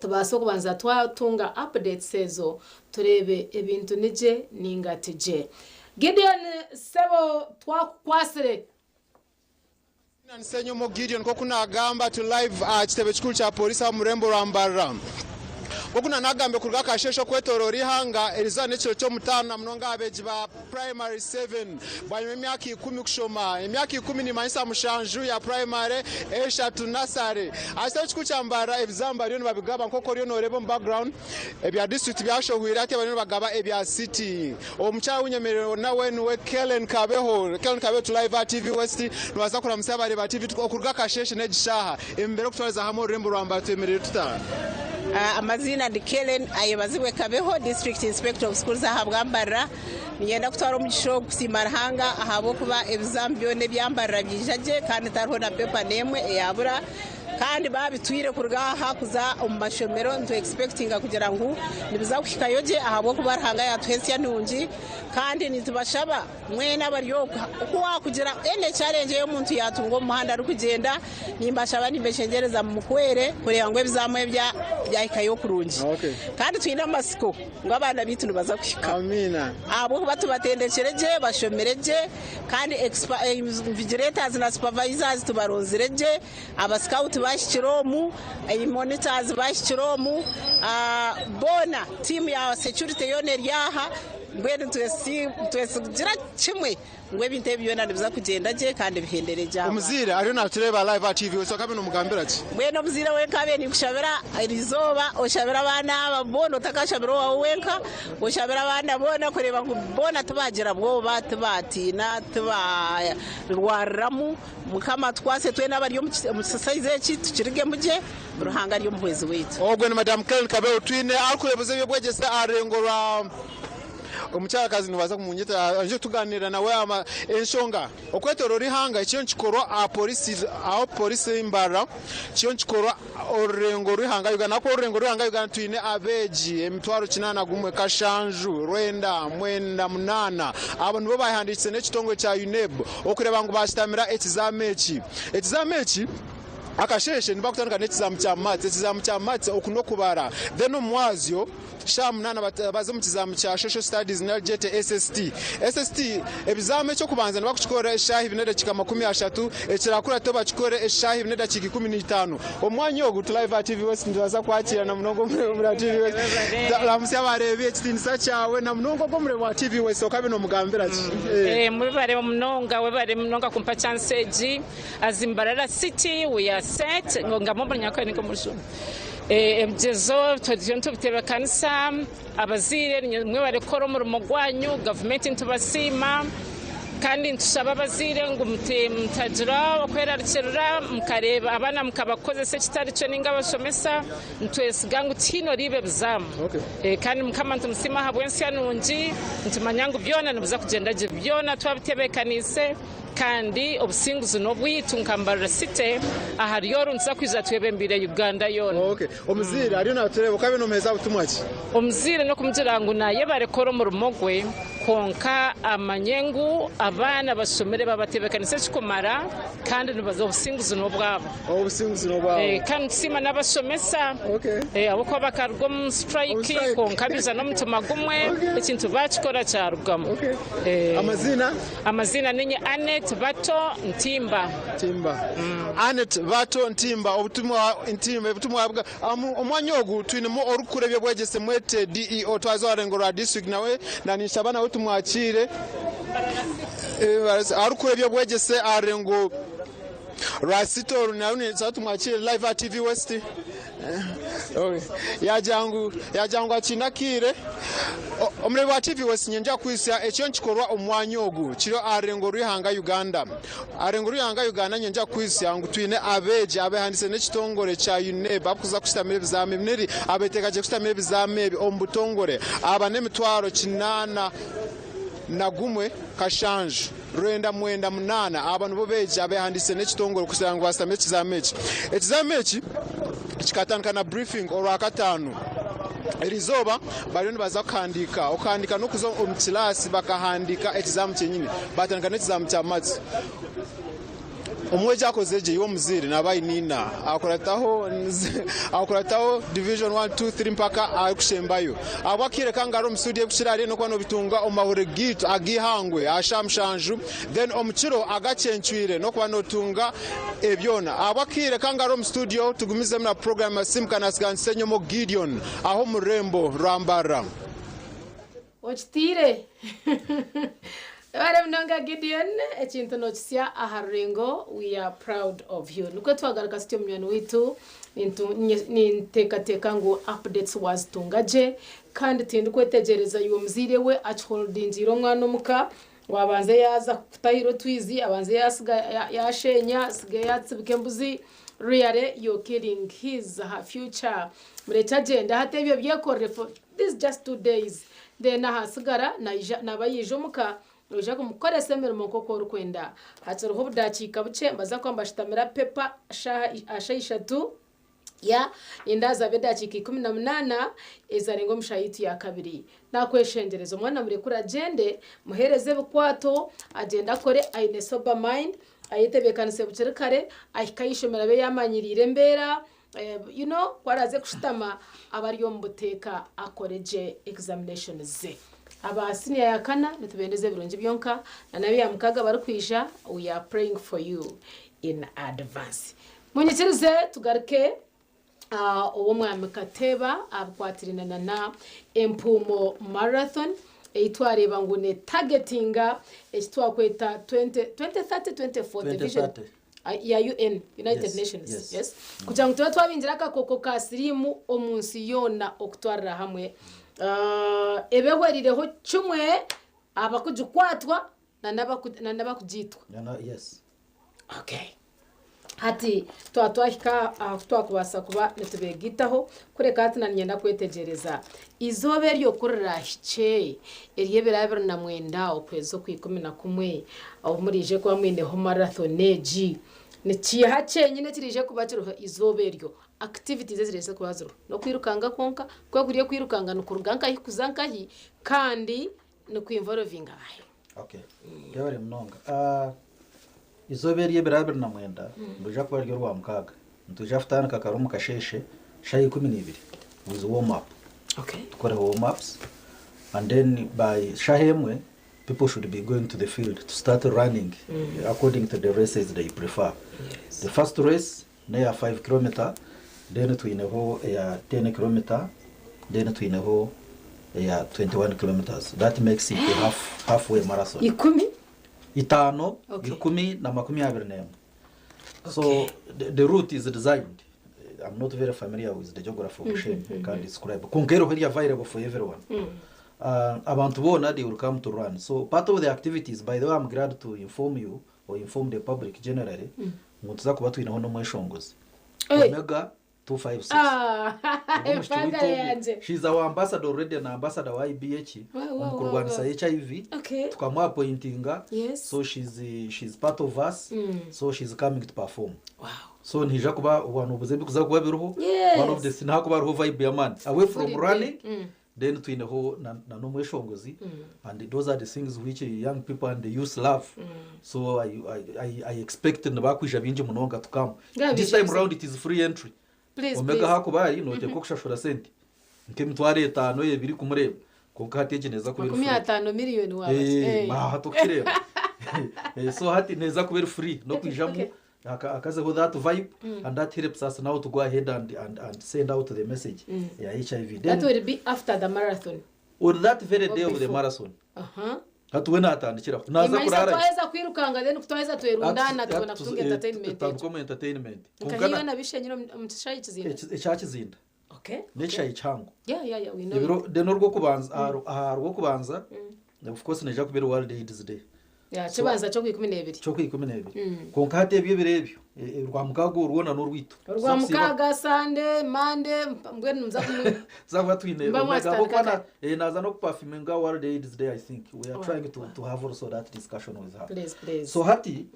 tubaase okubanza twatunga updates ezo tureebe ebintu nigye ninga tigye. Gideon sebo twakukwatsire. Ssenyomo Gideon nk'oku naagamba turi live aha kitebe kikuru kya Pooriisi aha omu rurembo rwa Mbarara. Nk'oku naanagambire kuruga akasheeshe okwetooroora eihanga erizooba n'ekiro ky'omutaano na munonga aha beegi ba Primary Seven bwanyima y'emyaka ikumi kushoma. Emyaka ikumi nimanyisa mushanju ya Primary, eshatu Nursery. Aha kitebe kikuru kya Mbarara ebizamu bariyo nibabigaba nk'oku oriyo nooreeba omu background. Ebya disiturikiti byashohwire hati bariyo nibagaba ebya city. Omukyara ou nyemereire nawe niwe Kellen Kabeho. Kellen Kabeho turi live aha TV West. Nibaasa kuramutsya abareebi ba TV okuruga akasheeshe n'egi shaaha. Embeera okutwariza hamwe orurembo rwa Mbara twemereire tuta? Amaziina ndi Kellen Ayebazibwe Kabeho, District Inspector of Schools aha bwa Mbarara. Niinyenda kutwara omugisha ogu kusiima Ruhanga ahabw'okuba ebizaamu byona ebya Mbarara byaija gye kandi tihariho na pepa n'emwe eyaabura. Kandi baabitwire kuruga aha kuza omu mashomero nitu expectinga kugira ngu nibiza kuhikayo gye ahabw'okuba Ruhanga yaatuha ensya nungi kandi nitubashaba mwena abari okwo ku waakugira any challenge ei omuntu yaatunga omu muhanda arikugyenda nimbashaba nimbeshengyereza mumuhwere kureeba ngu ebizaamu ebi byahikayo kurungi kandi twine amatsiko ngu abaana baitu nibaza kuhika ahabw'okuba tubatendekire gye bashomire gye kandi invigilators na supervisors tubaronzire gye. Abasikawuti baahikire omu, monitors baahikire omu, boona tiimu ya security yoona eri aha, mbwenu nitwesigira kimwe ngu ebintu ebi byona nibiza kugyenda gye kandi bihendere gye aha. Omuzaire ariyo naatureeba live aha TV West okabe nomugambira ki? Mbwenu omuzaire we nkabe ninkushabira erizooba oshabire abaana aba boona otakashabira owaawe wenka, oshabire abaana boona kureeba ngu boona tibaagira bwoba, tibaatiina, tibaarwariramu. Mukama atukwase twena abari omu kisasaizi eki tukirugemu gye, Ruhanga ari omuhwezi waitu. Ogwe ni Madamu Kellen Kabeho Twine arikureebuza eby'obwegyese aha rurengo rwa omukyarakazi nibaza kumunyeta aije tuganira nawe enshonga okwetorora eihanga ekiriyo nikikorwa aha polisi aho polisi Mbarara kiriyo nikikorwa orurengo rw'eihanga Uganda ahakuba orurengo rw'eihanga Uganda twine abeegi emitwaro kinaana gumwe kashanju rwenda mwenda munaana abo nibo bayehandiikise n'ekitongore kya UNEB okureeba ngu baashitamira ekizaamo eki. Ekizaamo eki akasheeshe nibakutandika n'ekizaamo kya Maths. Ekizaamo kya Maths oku n'okubara then omu mwazyo shaaha munaana baze omu kizaamo kya Social Studies nari gyete SST. SST ebizaamo eky'okubanza nibakukikora eshaaha ibiri n'edakiika 30, ekirakurateho bakikore eshaaha ibiri n'edakiika 15. Omu mwanya ogu turi live aha TV West nitubaasa kwakiira na munonga omureebi wa TV West. Ramutsya abareebi ekitiinisa kyawe na munonga ogwo omureebi wa TV West okabe nomugambira ki? Eh. Mwebare munonga webare munonga kumpa chance egi as Mbarara city we are set ngamwe omunyankore ninga omujungu ebigyezo turiyo nitubitebekanisa abazaire mwebare kukora omurimo gwanyu gavumenti nitubasiima kandi nitushaba abazaire ngu mutagira okwerarikirira mukareeba abaana mukabakozesa ekitari kyo ninga abashomesa nitwesiga ngu tihaine oriiba ebizaamu kandi mukama nitumusiima ahabw'ensya nungi nitumanya ngu byona nibiza kugyenda gye byona twabitebeekaniise. Kandi obusinguzi n'obwaitu nka Mbarara City ahari oru nituza kwija twebembeire Uganda yoona. Okay. Omuzaire ariyo natureeba okabe nomuheeza butumwa ki? Omuzaire n'okumugira ngu nayebare kukora omurimo gwe kwonka amanye ngu abaana bashomire babatebekanisa ekikumara kandi nibaza obusinguzi n'obwabo. Obusinguzi n'obwabo. Kandi nitusiima n'abashomesa ahabw'okuba bakaruga omu strike kwonka baija n'omutima gumwe ekintu bakikora kyarugamu. Amaziina? Amaziina ninye Annet Bato Ntimba. Ntimba. Annet Bato Ntimba obutumwa Ntimba obutumwa bwa omwanya ogu twinemu orikukura eby'obwegyese mwete DEO twaza aha rurengo rwa district nawe na ninshaba nawe tumwakiire arikukura eby'obwegyese aha rurengo rwa city oru nawe ninshaba tumwakiire live aha TV West. Yagira ngu yagira ngu akiine akaire. Omureebi wa TV West niinyenda kukwitsya ekiriyo nikikorwa omu mwanya ogu kiri aha rurengo rw'eihanga Uganda. Aha rurengo rw'eihanga Uganda niinyenda kukwitsya ngu twine abeegi abehandiise n'ekitongore kya UNEB abarikuza kushutamira ebizaami ebi nari abeteekateekire kushutamira ebizaami ebi omu butongore. Aba n'emitwaro 801 798. Aba nibo beegi abehandiise n'ekitongore kugira ngu bashutame ekizaami eki. Ekizaami eki kikatandika na briefing Orwakataano. Erizooba bariyo nibaza kuhandiika. Okuhandiika n'okuza omu kilaasi bakahandiika ekizaami kyenyini. Batandika n'ekizaami kya Maths. Omwegi akozire gye, iwe omuzaire naaba aine ina, akurataho akurataho division one, two, three mpaka aharikusheembayo. Ahabw'akaire kange ahari omu studio ebikukira hariyo n'okuba noobitunga omu mahurire gaitu ag'eihangwe aha shaaha mushanju then omu kiro agakyencwire n'okuba nootunga ebyona. Ahabw'akaire kange ahari omu studio tugumizemu na puroguraamu ya Simuka na Siganisa Enyomo Gideon aha omu rurembo rwa Mbarara. Okitiire. Webare munonga Gideon, ekintu nokisya aha rurengo, we are proud of you. Nikwo twagaruka tutyo munywani waitu, ninteekateeka ngu updates wazitunga gye kandi tindikwetegyereza iwe omuzaire we akiholdingiire omwana omuka, wabanza yaaza kutahira otwizi, abanze yasiga yashenya, asiga yatsibika embuzi, really you're killing his her future. Murekye agyende hati ebyo byekorere for This just 2 days then ahasigara naija naba yaija omuka noija kumukoresa emirimo nkoku orikwenda. Hakiriho obudakiika bukye mbaza kuba mbashutamira paper shaaha aha ishatu ya nindaza abe edakiika 18 ezarenga omu shaaha yaitu ya kabiri. Nakweshengyereza omwana murekure agyende muhereze ebikwato agyende akore aine sober mind ayetebekanise bukiri kare ahike ah'eishomero abe yamanyiriire embeera You know, ku araaze kushutama abe ari omu buteeka akore gye examinations ze. Aba senior ya kana nitubendeza ebirungi byonka na n'ab'eya mukaaga abarikwija we are praying for you in advance. Munyikirize tugaruke ow'omwami Kateeba abikwatiraine na na Empuumo Marathon ei twareeba ngu ne targetinga eki twakweta 2030, 2040 vision. 2030. Ya UN, United Nations, yes, kugira ngu tube twabingira akakooko ka siriimu omu nsi yoona okutwarira hamwe. Ebehwerireho kimwe abakugikwatwa na n'abakugiitwa. Yes. Okay. Hati twaba twahika aha ku twakubaasa kuba nitubeegaitaho, kureka hati na niinyenda kwetegyereza eizooba eryo ku riraahikye, ery'ebiro 29 okwezi okw'ikumi na kumwe, obu muraije kuba mwineho marathon egi, nikiiha kyenyine ekiraije kuba kiriho eizooba eryo? Activities eziraije kuba ziriho n'okwirukanga kwonka? Ku kuri okwirukanga nikuruga nkahi kuza nkahi kandi nikwinvolvinga baahi? Okay. Yebare munonga. Izooba ery'ebiro 29 nirwija kuba riri Orwamukaaga. Nitwija kutandika kare omu kasheeshe shaaha 12 with warm up. Tukore warm ups and then by shaaha 1 people should be going to the field to start running according to the races they prefer. The first race n'eya 5 kilometer, then twineho eya 10 kilometer, then twineho eya 21 kilometers. That makes it a halfway marathon. 10? 5, 10 na 21. So the route is designed. I'm not very familiar with the geography of Bushenyi, can describe. Kwonka eriho eri available for everyone. Abantu boona they will come to run. So part of the activities, by the way, I'm glad to inform you or inform the public generally, ngu nituza kuba twineho n'omweshongozi. Hey. Omega 256. Ah, Omushiki embaga waitu ogu, yangye. she's our ambassador already, na ambassador wa IBH omu kurwanisa HIV. Tukamuappointinga. So she's part of us. So she's coming to perform. So nihija kuba obwana obuze bikuza kuba biriho. One of the sinahakuba hariho vibe y'amaani. Away from Fully running, then twineho na n'omweshongozi and those are the things which young people and the youth love. So I expect nibakwija bingi munonga to come. Nga This time bijja. round it is free entry. Please, Omega please. hakuba hari noteekwa kushashura sente nk'emitwaro 5 2 kumureeba, konka hati egi neeza kuba eri makumi free. ataano miliyoni waaba. Aha tukireba. So hati neeza kuba eri free n'okwijamu akazeho that vibe and that helps us now to go ahead and send out the message ya HIV. That Then will be after the marathon? On that very Or day of the before? marathon. Hati we naatandikiraho naaza Imanyisa kuraara twaheza kwirukanga then twaheza twerundana tubona kutunga entertainment. Tutandika omu entertainment. Nka Kwonka hiyo na bishe nyine omu kishayi kizinda. Ekyakizinda Okay. n'ekishayi kihango. Yeah, we know. Ebiro then orwokubanza aha rwokubanza, of course neija kuba eri World AIDS Day. Yeah, kibanza cyo ku 12. Cyo ku 12. Konka hati ebyo ebiro ebyo rwa mukaaga orwona n'orwitu. Orwa mukaaga, Sunday, Monday, mbwenu nza kumu Zakuba twine Mba omwega mwatandika kuba naza n'okuperforminga World AIDS Day. I think we are Oh, trying to have also that discussion with her. Please, please. So hati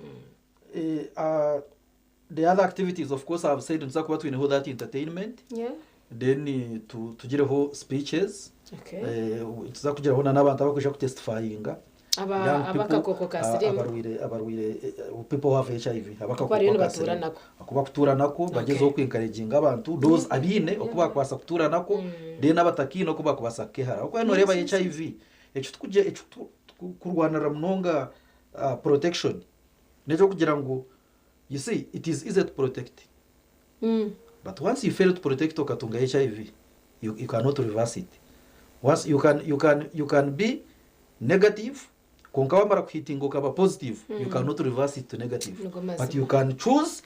the other activities, of course I've said nza kuba twineho that entertainment. Then tugireho speeches. Tuza kugiraho na n'abantu abakwija kutestifyinga. Young people, Abakakoko ka sirimu. Abarwire, people who have HIV, abakakoko Bariyo ka nibatuura sirimu. nako. Akuba kutuura nako, bagezeho kwencouraginga abantu those abiine oku bakwasa kutuura nako, then abatakiine oku bakwasa kukehara okuba noreeba HIV ekyo tukuje ekyo kurwanira munonga protection nekyokugira ngu, you see, it is easy to protect, but once you fail to protect okatunga HIV, you cannot reverse it. Once you can be negative, konka wamara kuhitinga okaba positive, you cannot reverse it to negative. Nigo mazima. But you can choose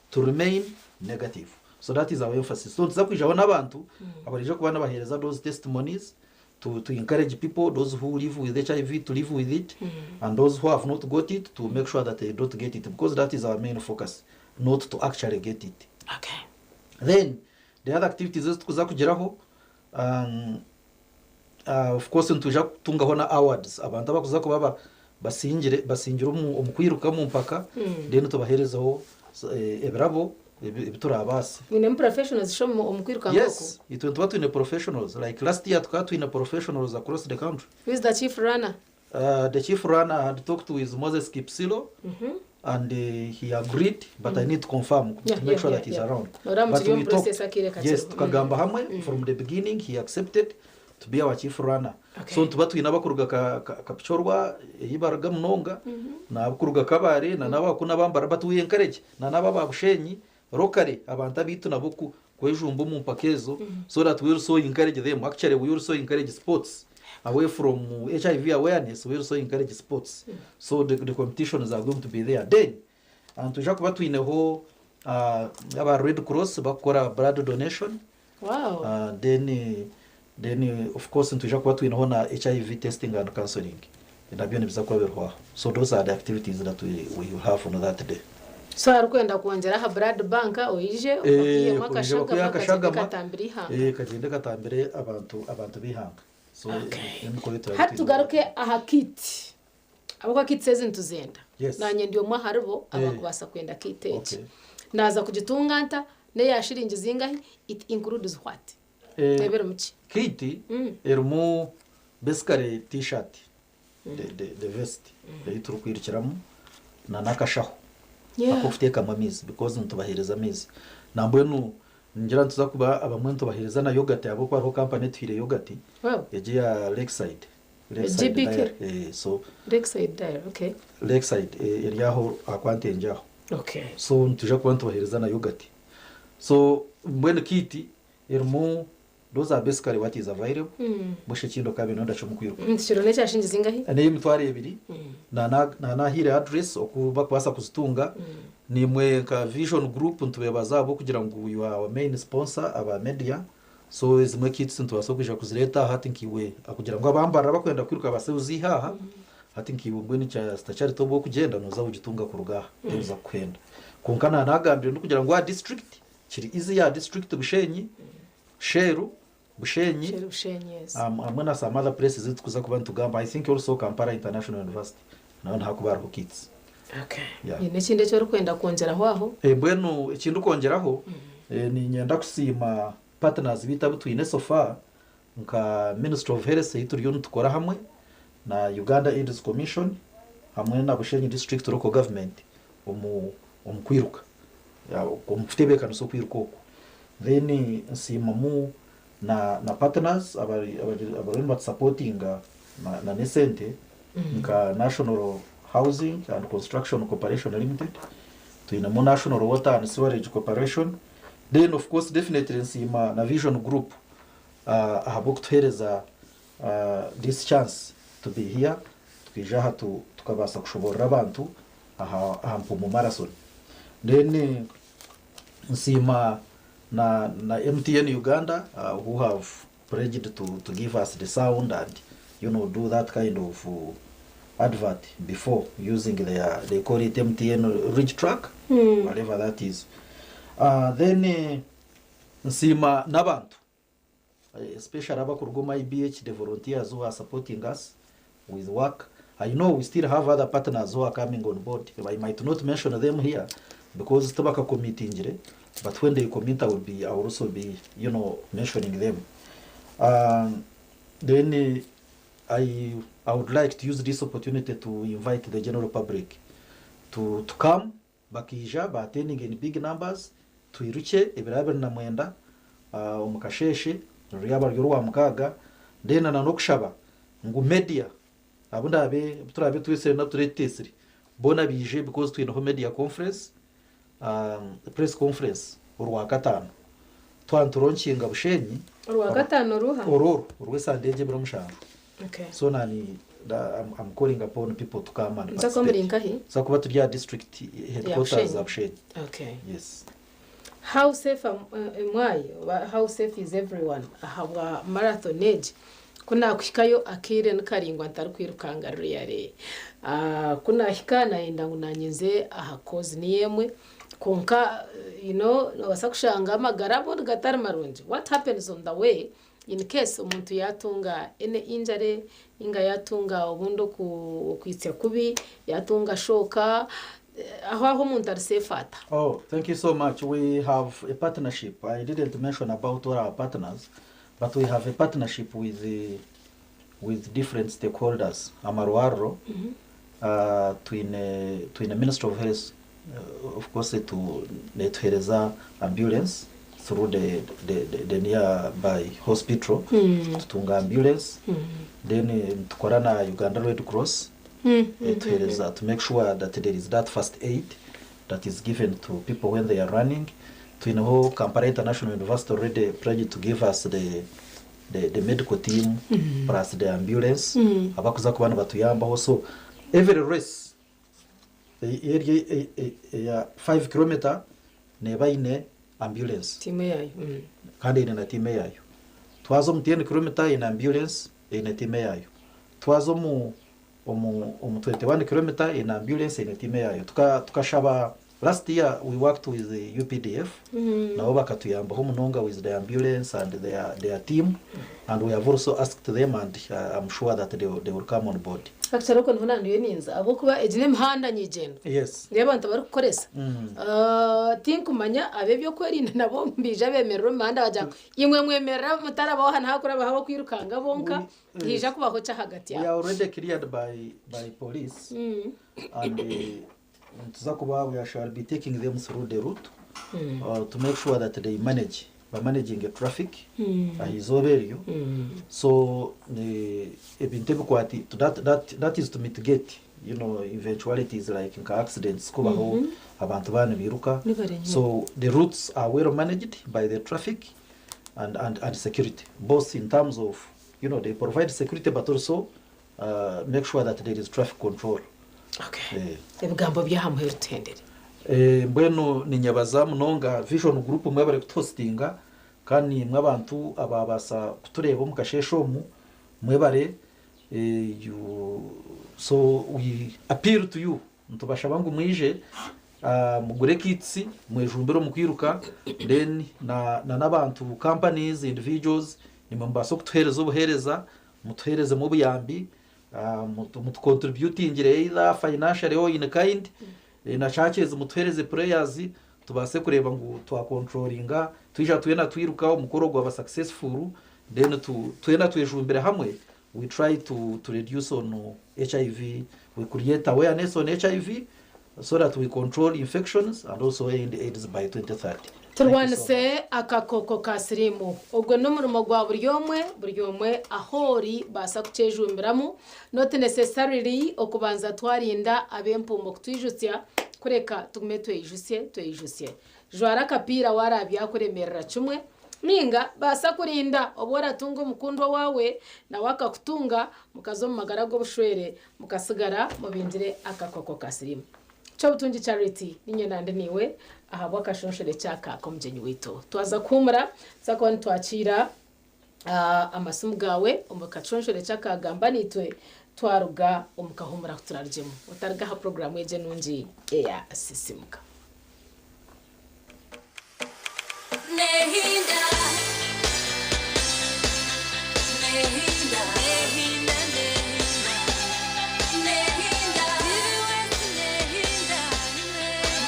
to remain negative. So that is our emphasis. So tuza kwijaho n'abantu abarije kuba nabahereza those testimonies to encourage people, those who live with HIV, to live with it, and those who have not got it, to make sure that they don't get it, because that is our main focus, not to actually get it. Then the other activities ezi tukuza kugeraho, of course nituja kutungaho na awards abantu abakuza kuba basingire omu kwiruka mu mpaka. Then tubaherezeho ebirabo ebi turabaasa. Mwine professionals sho omu kwirukanga? Yes, itwe tuba twine professionals. Like last year tukaba twine professionals across the country. Who is the chief runner? The chief runner I had talked to is Moses Kipsilo, and he agreed, but I need to confirm to make sure that he's around. Ora But mukiri we omu process akire kakiro. Yes, tukagamba hamwe from the beginning, he accepted to be our chief runner. So tuba twine abakuruga Kapchorwa eyi baruga munonga, n'abakuruga Kabare na n'abaku n'abambara, but we encourage na n'aba ba Bushenyi locally, abantu abitu nabo kwejumba omu mpaka ezo, so that we also encourage them. Actually, we also encourage sports. Away from HIV awareness, we also encourage sports. So the competitions are going to be there. Then and tuja kuba twineho aba Red Cross bakora blood donation. Then of course nituja kuba twineho na HIV testing and counseling, nabyo nibiza kuba birihwaho. So those are the activities that we will have on that day. So hari kwenda kwongera aha blood bank oije bakuyemu kuija akashagama bakuye kagende akashagama, katambira ihanga. Kagende katambire abantu b'ihanga. So emikoro Hati tugaruke aha kit, ahabwokuba kit ezi nituzenda. Nanye ndi omwe aharibo abakubasa kwenda kit egi. Naza kugitunga nta neya shiringi zingahi? It includes what? Ebiri muki? Kit erimu basically T-shirt, the vest eyi turikwirukiramu, na n'akashaho akokuteekamu amaizi, because nitubaheereza amaizi. Nambwenu ningira nituza kuba abamwe nitubaheereza na yogurt, ahabwokuba hariho kampani etuhaire yogurt egi ya Lakeside, Lakeside GBK. Dairy. So Lakeside Dairy, okay. Lakeside eri aho akwantenge aho. So nituja kuba nitubaheereza na yogurt. So mbwenu kit erimu, those are basically what is available. Bushe ekindi okabino ndakyo mukwiruka. Kiro nekya shiringi zingahi? N'emitwaro 2. Na nahire address oku bakubaasa kuzitunga. Nimwe nka Vision Group nitubebaza abo kugira ngu you are our main sponsor, aba media. So ezimwe kits nitubaasa kwija kuzireeta hati nkiwe kugira ngu abambara bakwenda kwiruka base uzihaha. Hati nkiwe mbwenu kya sitakyarito bwokugenda noza ugitunga kuruga aha tebuza kukwenda. Konka nanagambire ndikugira ngu aha district kiri easy, ya district Bushenyi, Sheru, Bushenyi. Sheru, Bushenyi, yes. Hamwe na some other places ezitukuza kuba nitugamba. I think also Kampala International University naho nihakuba hariho kits. Yeah. Nyine ekindi eki orikwenda kwongyeraho aho? Mbwenu ekindi kwongeraho, ninyenda kusiima partners bitu abu twine so far, nka Ministry of Health ei turiyo nitukora hamwe na Uganda AIDS Commission hamwe na Bushenyi District Local Government omu kwiruka, omu kutebeekanisa okwiruka okwo. Then nsiimamu na partners abariyo nibatusupportinga na n'esente, nka National Housing and Construction Corporation Limited, twinemu National Water and Sewerage Corporation. Then of course definitely nsiima na Vision Group ahabw'okutuheereza this chance to be here. Twija aha tukabaasa kushoboorora abantu aha aha Mpuumu Marathon. Then nsiima na na MTN Uganda who have pledged to to give us the sound and you know do that kind of advert before using their they call it MTN Ridge Track whatever that is. Then nsiima n'abantu especially abakuruga omu IBH, the volunteers who are supporting us with work. I know we still have other partners who are coming on board. I might not mention them here because tibakakomitingire, but when they commit, I will also be mentioning them. Then I would like to use this opportunity to invite the general public to come bakija ba attending in big numbers, twiruke ebiro 29 omu kasheshe ryaba ryo rwa mukaaga. Then na n'okushaba ngu media abo ndabe turabe twese na turetesire bona bije because twineho media conference, press conference orwa katano twanturonkinga Bushenyi. Orwa katano ruha? Ororo orwesande ebiro 7. So nani da, I'm calling upon people to come and Nza kuba muri nkahi? Nza kuba turi ya district headquarters za Bushenyi. Yes. How safe am I? How safe is everyone ahabwa marathon egi? Ku nakuhikayo akaire nikaringwa ntarikwirukanga ruriyare, ku nahika nayenda ngu nanye aha cause niyo emwe, konka nobaasa kushanga amagara abundi gatari marungi. What happens on the way in case omuntu yatunga any injury ninga yatunga obundi okwitsya kubi, yatunga shoka, aho omuntu ari safe ata? Oh, thank you so much. We have a partnership. I didn't mention about all our partners, but we have a partnership with different stakeholders. Amarwariro, twine Ministry of Health, of course, to netuhereza ambulance through the nearby hospital. Tutunga ambulance. Then tukora na Uganda Red Cross. Tuhereza to make sure that there is that first aid that is given to people when they are running. Twineho Kampala International University already pledged to give us the medical team plus the ambulance abakuza kuba batuyambaho. So every race eri ya 5 km neba ine ambulance timu yayo. Kandi ine na timu yayo. Twaza omu 10 km ine ambulance ine timu yayo. Twaza omu 21 km ine ambulance ine timu yayo. Tukashaba last year we worked with the UPDF, nabo bakatuyambaho munonga with the ambulance and their team, and we have also asked them and I'm sure that they will come on board. Actually uko ntunanduye ninza abokuba egi n'emihanda nyigendo niyo abantu barikukoresa. Tinkumanya ab'ebyokwerinda nabo mbija bemerera omu mihanda bagira ngu imwe mwemerera mutarabaho hanu hakurabaho abokwirukanga bonka, hija kubaho kya hagati We are yabo. Already cleared by police and tuza kuba we shall be taking them through the route to make sure that they manage by managing the traffic aha izooba eryo. So ebintu ebikwati that is to mitigate eventualities like nka accidents kubaho abantu bana biruka. Nibarenye. So the routes are well managed by the traffic and security, both in terms of they provide security but also make sure that there is traffic control. Ebigambo byaha muheru tuhendere. Mbwenu ninyabaza munonga Vision Group mwe bari kutuhostinga, kandi mwe abantu ababasa kutureba omu kasheshe omu mwebare. So we appeal to you, ntubashaba ngu mwije mugure kits, mwejumbire omu kwiruka. Then na n'abantu, companies, individuals, nimwe mubasa kutuhereza obuhereza, mutuhereze mu buyambi, mutucontributingire either financially or in kind, na churches mutuhereze prayers tubase kureba ngu twacontrolinga, twija twena twiruka omukoro gwaba successful. Then twena twejumbire hamwe, we try to reduce on HIV, we create awareness on HIV so that we control infections and also end AIDS by 2030. Turwanise akakoko ka sirimu. Ogwo n'omurimo gwa buri omwe, buri omwe ahoori baasa kukyejumbiramu, not necessarily okubanza twarinda ab'empuumo kutwijutsya, kureka tugume tweyijusye, tweyijusye. Jwara akapiira warabyakuremerera kimwe. Ninga baasa kurinda obu oratunga omukundwa waawe nawe akakutunga mukaza omu magara g'obushwere mukasigara mubingire akakooko ka siriimu. Kyobutungi Charity ninye nandi niiwe ahabw'akashonshore kyaka k'omugyenyi waitu. Twaza kuhuumura tuza kuba nitwakiira amasimu gaawe omu kashonshore kyaka gamba naitwe twaruga omu kahuumura aku turarugyemu. Otaruga aha puroguraamu egi enungi eya Sisimuka. Nehinda, nehinda, nehinda, nehinda, nehinda,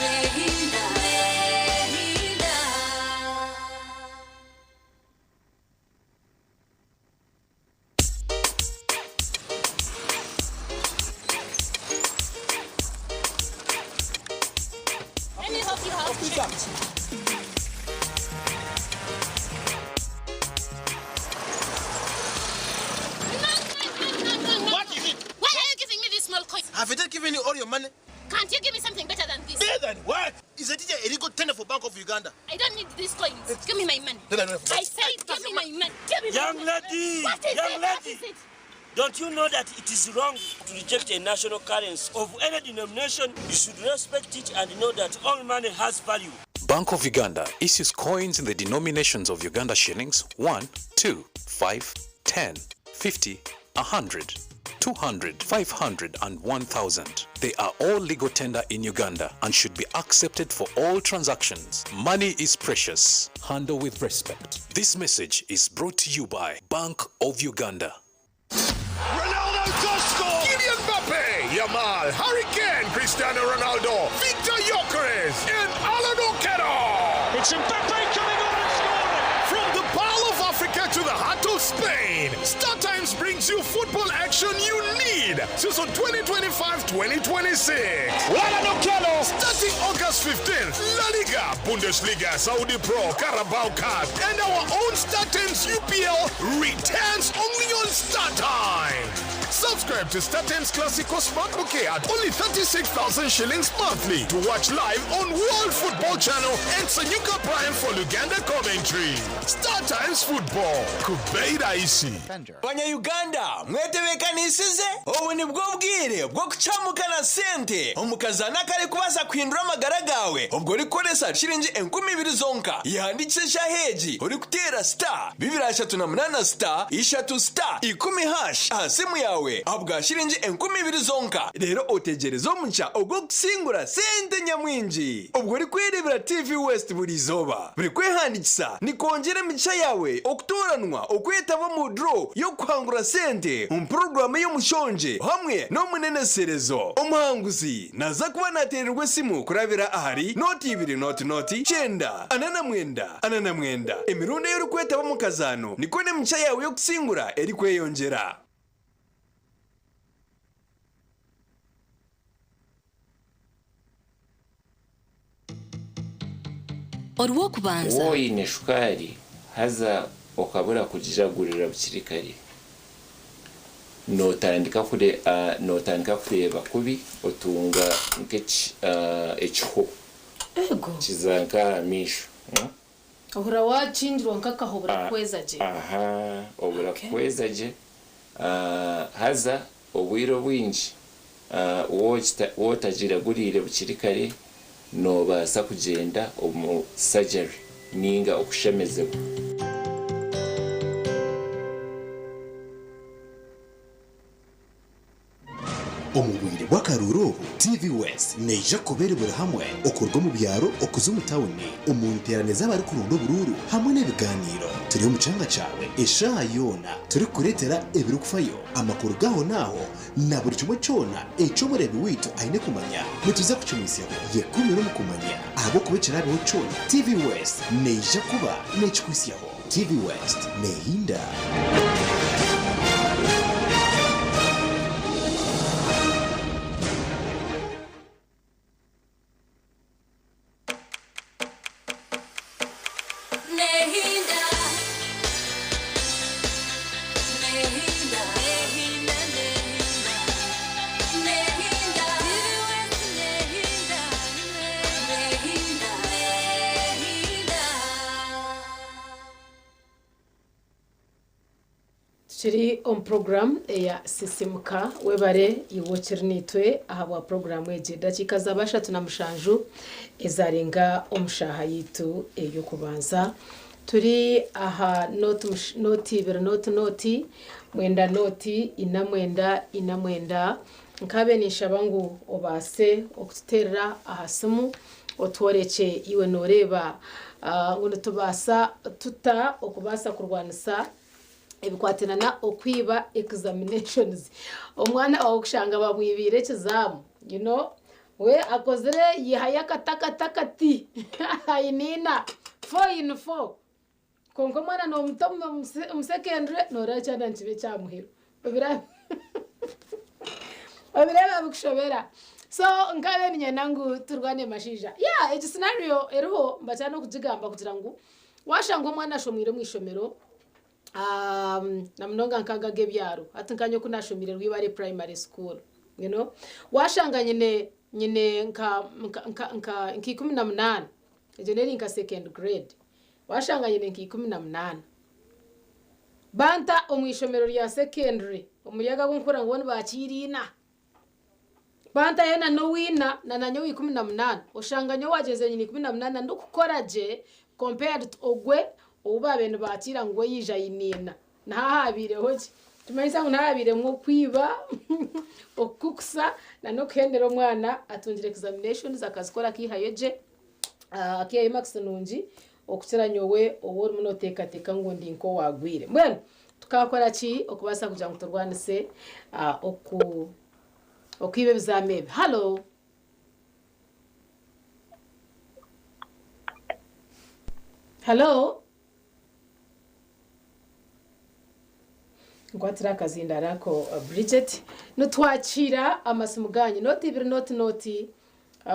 nehinda, nehinda. Let me help you out. What is it? Why are you giving me this small coin? Have you given you all your money? Can't you give me something better than this? Better than what? Is a teacher illegal tender for Bank of Uganda? I don't need these coins. Give me my money. No, no, no, no. I said give me my money. Give me my Young money. lady, What is young it? What lady. is it? Don't you know that it is wrong to reject a national currency of any denomination? You should respect it and know that all money has value. Bank of Uganda issues coins in the denominations of Uganda shillings 1, 2, 5, 10, 50, 100, 200, 500, and 1000. They are all legal tender in Uganda and should be accepted for all transactions. Money is precious. Handle with respect. This message is brought to you by Bank of Uganda. Ronaldo does score! Kylian Mbappe, Yamal, Harry Kane, Cristiano Ronaldo, Victor Gyökeres, and Alan Okello. It's Mbappe coming on and scoring! From the Pearl of Africa to the heart of Spain, Star Times brings you football action you need. Season 2025-2026. Alan Okello! Starting August 15th, La Liga, Bundesliga, Saudi Pro, Carabao Cup, and our own Star Times UPL returns only on Star Times. Subscribe to Star Times Classico Smart Bouquet at only 36,000 shillings monthly to watch live on World Football Channel and Sanyuka Prime for Uganda commentary. Star Times Football. Kubeira Isi. Banyayuganda mwetebekanisize obu nibwo bwire bwo kucamukana sente omukazana kari kubaasa kuhindura amagara gawe ubwo orikukoresa shiringi 2000 zonka yandikisha heji orikuteera star 238 star 3 star 10 hash aha simu yawe ahabwa shiringi 2000 zonka rero otegereze omuca ogw'okusingura sente nyamwingi ubwo orikwerebera TV West buri izooba buri kwehandikisa nikwongyera emigisha yawe okutoranwa okwetaba mu draw yo kuhangura sente mu porogaramu y'omushonje hamwe n'omuneneserezo omuhanguzi naza kuba natererwa esimu kurabira ahari noti ibiri noti noti 9 49 49 emirundi ey'orikwetaba mu kazaano niko n'emigisha yawe y'okusingura erikweyongyera. Orw'okubanza Woine shukaari haza okabura kugijagurira bukiri kare notandika kure notandika kureeba kubi otunga nk'eki ekiho Ego. kiza nk'aha maisho Ohura wakingirwa nk'akaho burakweza gye. Aha oburakweza gye haza obwire obwingi wotagiragurire bukiri kare nobaasa kugyenda omu surgery ninga okushemezebwa. Omu bwire bw'akaruru obu TV West neija kubera buri hamwe okuruga omu byaro okuza omu tawuni omu nterane z'abarikurunda oburuuru hamwe n'ebiganiro turi omu kyanga kyawe eshaaha yoona turikukureetera ebirikufayo amakuru gaho naaho na buri kimwe kyona eky'omureebi waitu aine kumanya nituza kukimwisyaho yekumire omu kumanya ahabw'okuba ekiraabeho kyona TV West neija kuba nekikwisyaho. TV West nehinda. Nehinda, nehinda, nehinda, nehinda, nehinda, nehinda, nehinda. Tukiri omu puroguramu eya Sisimuka. Webare iwe okiri naitwe ahabwa puroguramu egi. Edakiika zaaba 37 ezarenga omu shaaha yaitu ey'okubanza. Turi aha nooti nooti ibiri nooti nooti mwenda nooti ina mwenda ina mwenda. Nkaabe ninshaba ngu obaase okututeerera aha simu otworekye iwe nooreeba ngu nitubaasa tuta okubaasa kurwanisa ebikwatirana okwiba examinations. Omwana waawe okushanga bamwibiire ekizaamu you know we akozire yihayo akati akati akati ayiniina four in four kwonka omwana nomuta omu secondary noreeba ekyana nikiba ekya muheru obireeba bikushobera so nkabe niinyenda ngu turwane mashaija yeah egi scenario eriho mbakyara nokugigamba kugira ngu washanga omwana ashomiire omu ishomero na munonga nk'aga ag'ebyaro hati nka nyowe ku naashomiire Rwibare primary school you know waashanga nyine nyine nka nka nka nka nka 18 egyo n'eri nka second grade waashanga nyine nka 18 banta omu ishomero rya secondary omuri aga agu nkuhurira ngu bo nibaakiira ina Bantayo na n'owaina na nanye owa 18 oshanga nyowe owagyenzire nyine 18 ndikukora gye compared to ogwe ou baabaire nibaakiira ngu we yaija aine ina. Niho haabaireho ki? Nikimanyisa ngu niho haabairemu okwiba, okukukusa na n'okuhendera omwana atungire examinations akazikora akaihayo gye, akaihayo marks nungi okukira nyowe ou orimu nooteekateeka ngu ndi nk'owaagwire. Mbwenu tukaakora ki okubaasa kugira ngu turwanise oku Okwiba ebizaami ebi. Hallo. Hallo. Nkwatira akazindaaro ako Bridget. Nitwakiira amasimu gaanyu. Nooti ibiri nooti nooti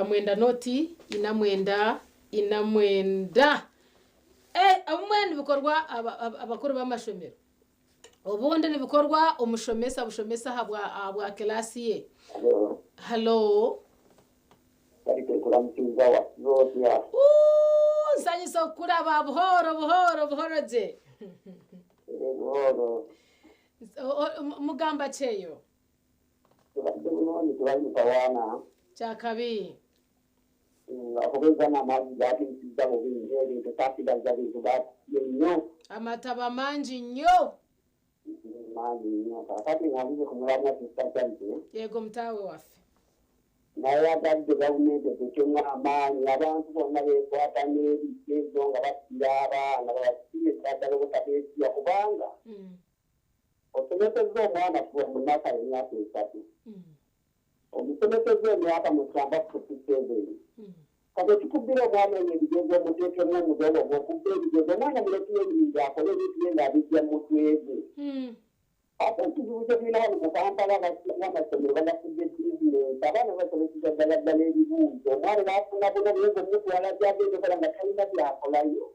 mwenda nooti ina mwenda ina mwenda. Eh, obumwe nibikorwa abakuru b'amashomero. Obundi nibikorwa omushomesa bushomesa ahabwa ahabwa kilaasi ye. Halo. Ooh, nsanyuse okukuraba buhooro buhooro buhooro gye. Mugamba ki eyo? Kyakabi. Amataba mangi nnyo. Yego mutaawe waffe. Nayagadde gavumenti etekemu amaanyi abantu bonna bekwata n'ebigezo nga battira abaana babasibe eddagala obutabeesiya kubanga osomesezza omwana from nursery emyaka esatu omusomesezza emyaka musanvu up to seven kati ekikubbira omwana oyo ebigezo omuteekemu omudolo gw'okubba ebigezo omwana muleke yeeyimirirwe akole ebintu bye ng'abiggya mu mutwe gwe. Ate ekizibu kye tulina wano mu Kampala abasinga amasomero bagafudde bizinensi abaana babasomeseza ddala ddala ebibuuzo omwana n'afuna buno naye ng'omutwala gy'agenda okola nga talina by'akolayo.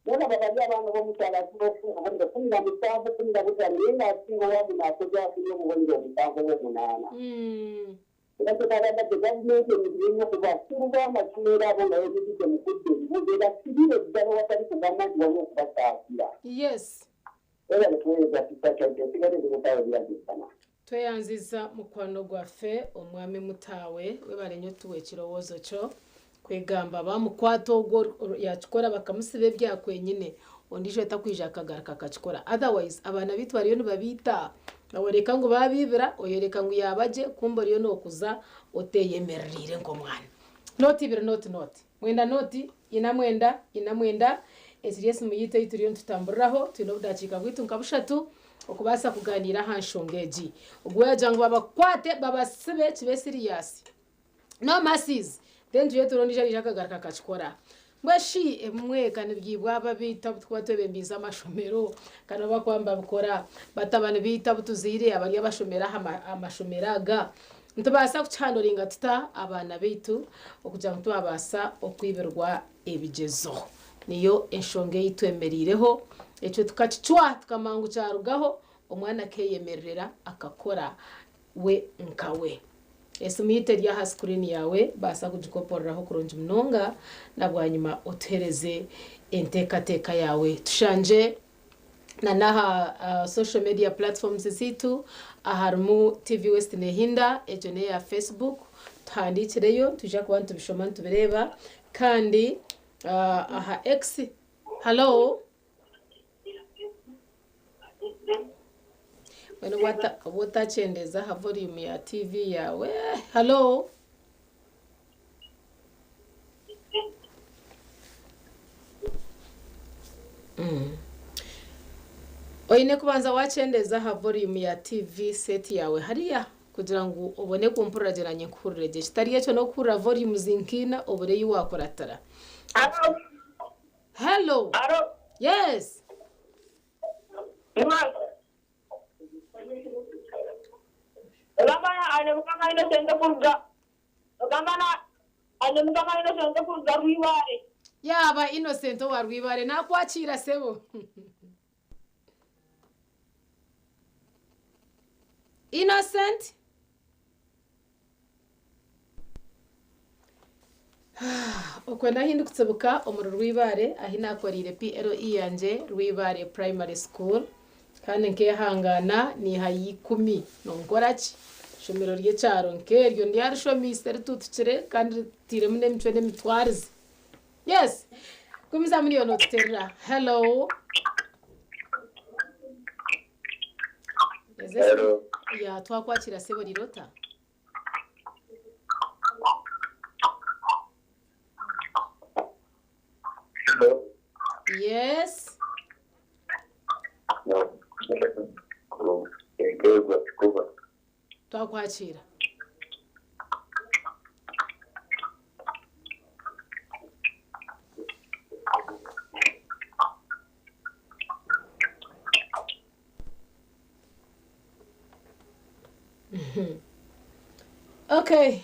Nolaba bali abaana bomukyalo asobola okufuna obubonero 17, 15 naye nga asinga owamuno akoze afunye obubonero omusanvu oba omunaana. Era kyebabagabye gavumenti enyigire nnyo ku bakulu bamasomero abo nga yenyigidde mu kubba ebibuuzo ebasibire ddala ewatali kugamba nti waliwo okubasaasira. Yes. Webale tuwereza sister Charity nsigadde ndi mutaawe Biragissana. Tweyanziza mukwano gwaffe omwami Mutaawe webale nnyo otuwa ekirowoozo kyo kwegamba bamukwata ogwo yakikora bakamusiba ebyakwenyine ondijo takwija akagaruka akakikora otherwise abaana baitu bariyo nibabiita noworeka ngu babibira oyoreka ngu yabagye kumbe oriyo nokuza oteyemereriire nkomwana nooti ibiri nooti nooti mwenda nooti ina mwenda ina mwenda Ekiri esimu yaitu ei turiyo nitutamburiraho, twine obudakiika bwaitu nka bushatu okubaasa kugaaniira aha nshonga egi. Ogwo yaagira ngu babakwate babasibe kibe siriyasi. No mercies! Then tuyeture ondiijo araija akagaruka akakikora. Mbwenu shi ebimwe ka nibyibwa abo abaitu abu turikuba twebembiize amashomero, ka nibo barikuba nibabikora. Batabani baitu abu tuzaire abari abashomera aha mashomero aga, nitubaasa kukihandoringa tuta abaana baitu okugira ngu tibaabaasa okwibirwa ebigyezo. Niyo enshonga ei twemereireho. Ekyo tukakicwa tukamanya ngu kyarugaho, omwana akeeyemererera akakora we nkawe. Esimu yaitu eri aha sikuriini yaawe, baasa kugikoporeraho kurungi munonga na bwanyima otuheereze enteekateeka yaawe. Tushangye Na n'aha social media platforms ziitu aharimu TV West Nehinda, egyo n'eya Facebook, tuhandiikireyo nitwija kuba nitubishoma nitubireeba. Kandi aha X, hallo? Mbwenu obu otakyendeeza aha volume ya TV yaawe, hallo? Oine kubanza waakyendeeza aha volume ya TV set yaawe hariya kugira ngu obone kumpurira gye naanye nkuhurire gye. Kitari ekyo n'okuhurira volumes nkaina obure ei waakuratira. Hello. Yes. Yaaba Innocent owa Rwibare naakwakiira sebo. Innocent? Okwe n'ahu ndikutsibuka omuri Rwibare ahu naakoreire PLE yangye Rwibare Primary School kandi nkehangaana niihayo ikumi. Nonkora ki? Eishomero ry'ekyaro nk'eryo ndyarishomeise rituutukire kandi ritairemu n'emicwe n'emitwarize. Yes! Gumizamu niiwe nootuteerera. Hello! Hello. Ya twakwakira sebo Rirota. Hello. Yes. Twakwakira. Okay.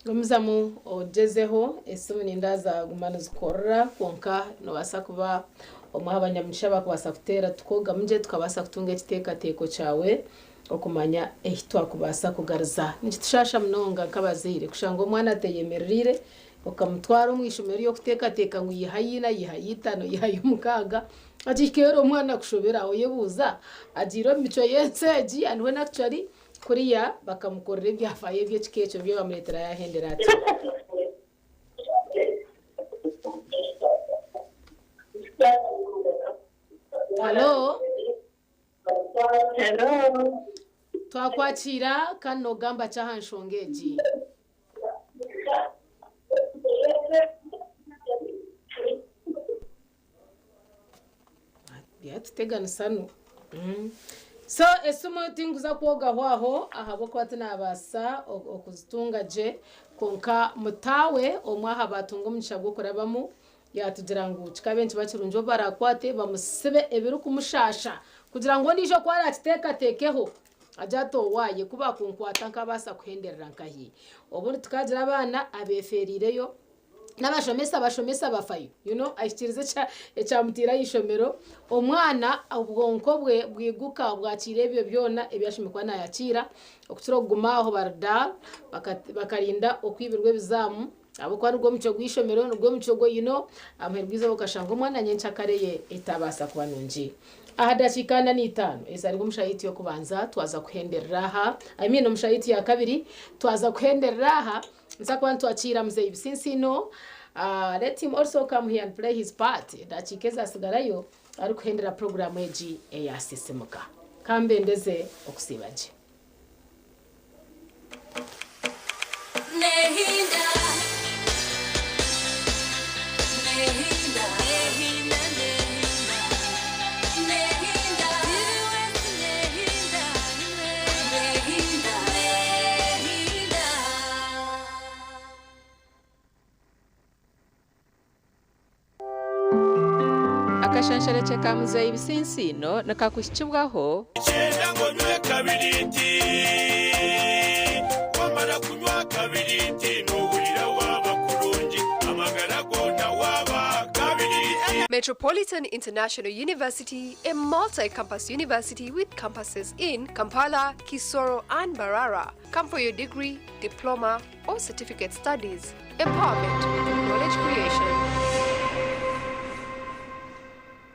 Gumizamu ogyezeho esimu ninda zaguma nizikorora kwonka nobaasa kuba omwe aha banyamugisha abakubaasa kuteera tukoogamu gye tukabaasa kutunga ekiteekateeko kyawe okumanya ehi twakubaasa kugaruza. Nikitushaasha munonga nk'abazaire kushanga omwana ateyemerereire okamutwara omu ishomero ry'okuteekateeka ngu yihayo ina, yihayo itaano, yihayo mukaaga akihika omwana akushobera oyebuuza agiire omu micwe y'ensi egi and when actually kuriya bakamukorera ebyafaayo eby'ekika ekyo nibyo bamureetera yaahendera atyo. Halo? Hello. Twakwakiira kandi noogamba ki aha nshonga egi? Byatuteganisa nu. So esimu tinkuza kwogaho aho ahabw'okuba tinabaasa okuzitunga gye kwonka mutaawe omwe aha baatunga omugisha gw'okurabamu yaatugira ngu kikabe nikiba kirungi obu baraakwate bamusibe ebirikumushaasha kugira ngu ondiijo ku araakiteekateekeho agye ati owaaye ku baakunkwata nkabaasa kuhenderera nkahi. Obundi tukagira abaana abeefeereireyo n'abashomesa abashomesa bafayo you know ahikiriza ekya ekyamutiire aha ishomero omwana obwonko bwe bwiguka bwakiira ebyo byona ebi ashemereire kuba naayakiira okukira okuguma aho bari dull bakarinda okwibirwa ebizaamu ahabw'okuba nigwo mucwe gw'eishomero nigwo mucwe gwo you know aha muheru gw'eizooba okashanga omwana nyenkyakare ye etabaasa kuba nungi. Aha dakiika ana n'itaano ezaribwa omu shaaha yaitu y'okubanza twaza kuhenderera aha I mean omu shaaha yaitu ya kabiri twaza kuhenderera aha Nituza kuba nitwakiira Muzeeyi Bisinsiino. Let him also come here and play his part edakiika ezasigarayo arikuhendera puroguraamu egi eya Sisimuka. Ka mbendeze okusiiba gye. Nehinda, nehinda, nehinda, nehinda, nehinda, nehinda, nehinda, nehinda. Akashansharekye ka Muzeeyi Bisinsiino nikakuhikibwaho. Kyenda ngu onywe kabiriiti. Wamara kunywa kabiriiti noohurira waaba kurungi, amagara goona waaba kabiriiti. Metropolitan International University, a multi-campus university with campuses in Kampala, Kisoro and Mbarara. Come for your degree, diploma or certificate studies. Empowerment, knowledge creation.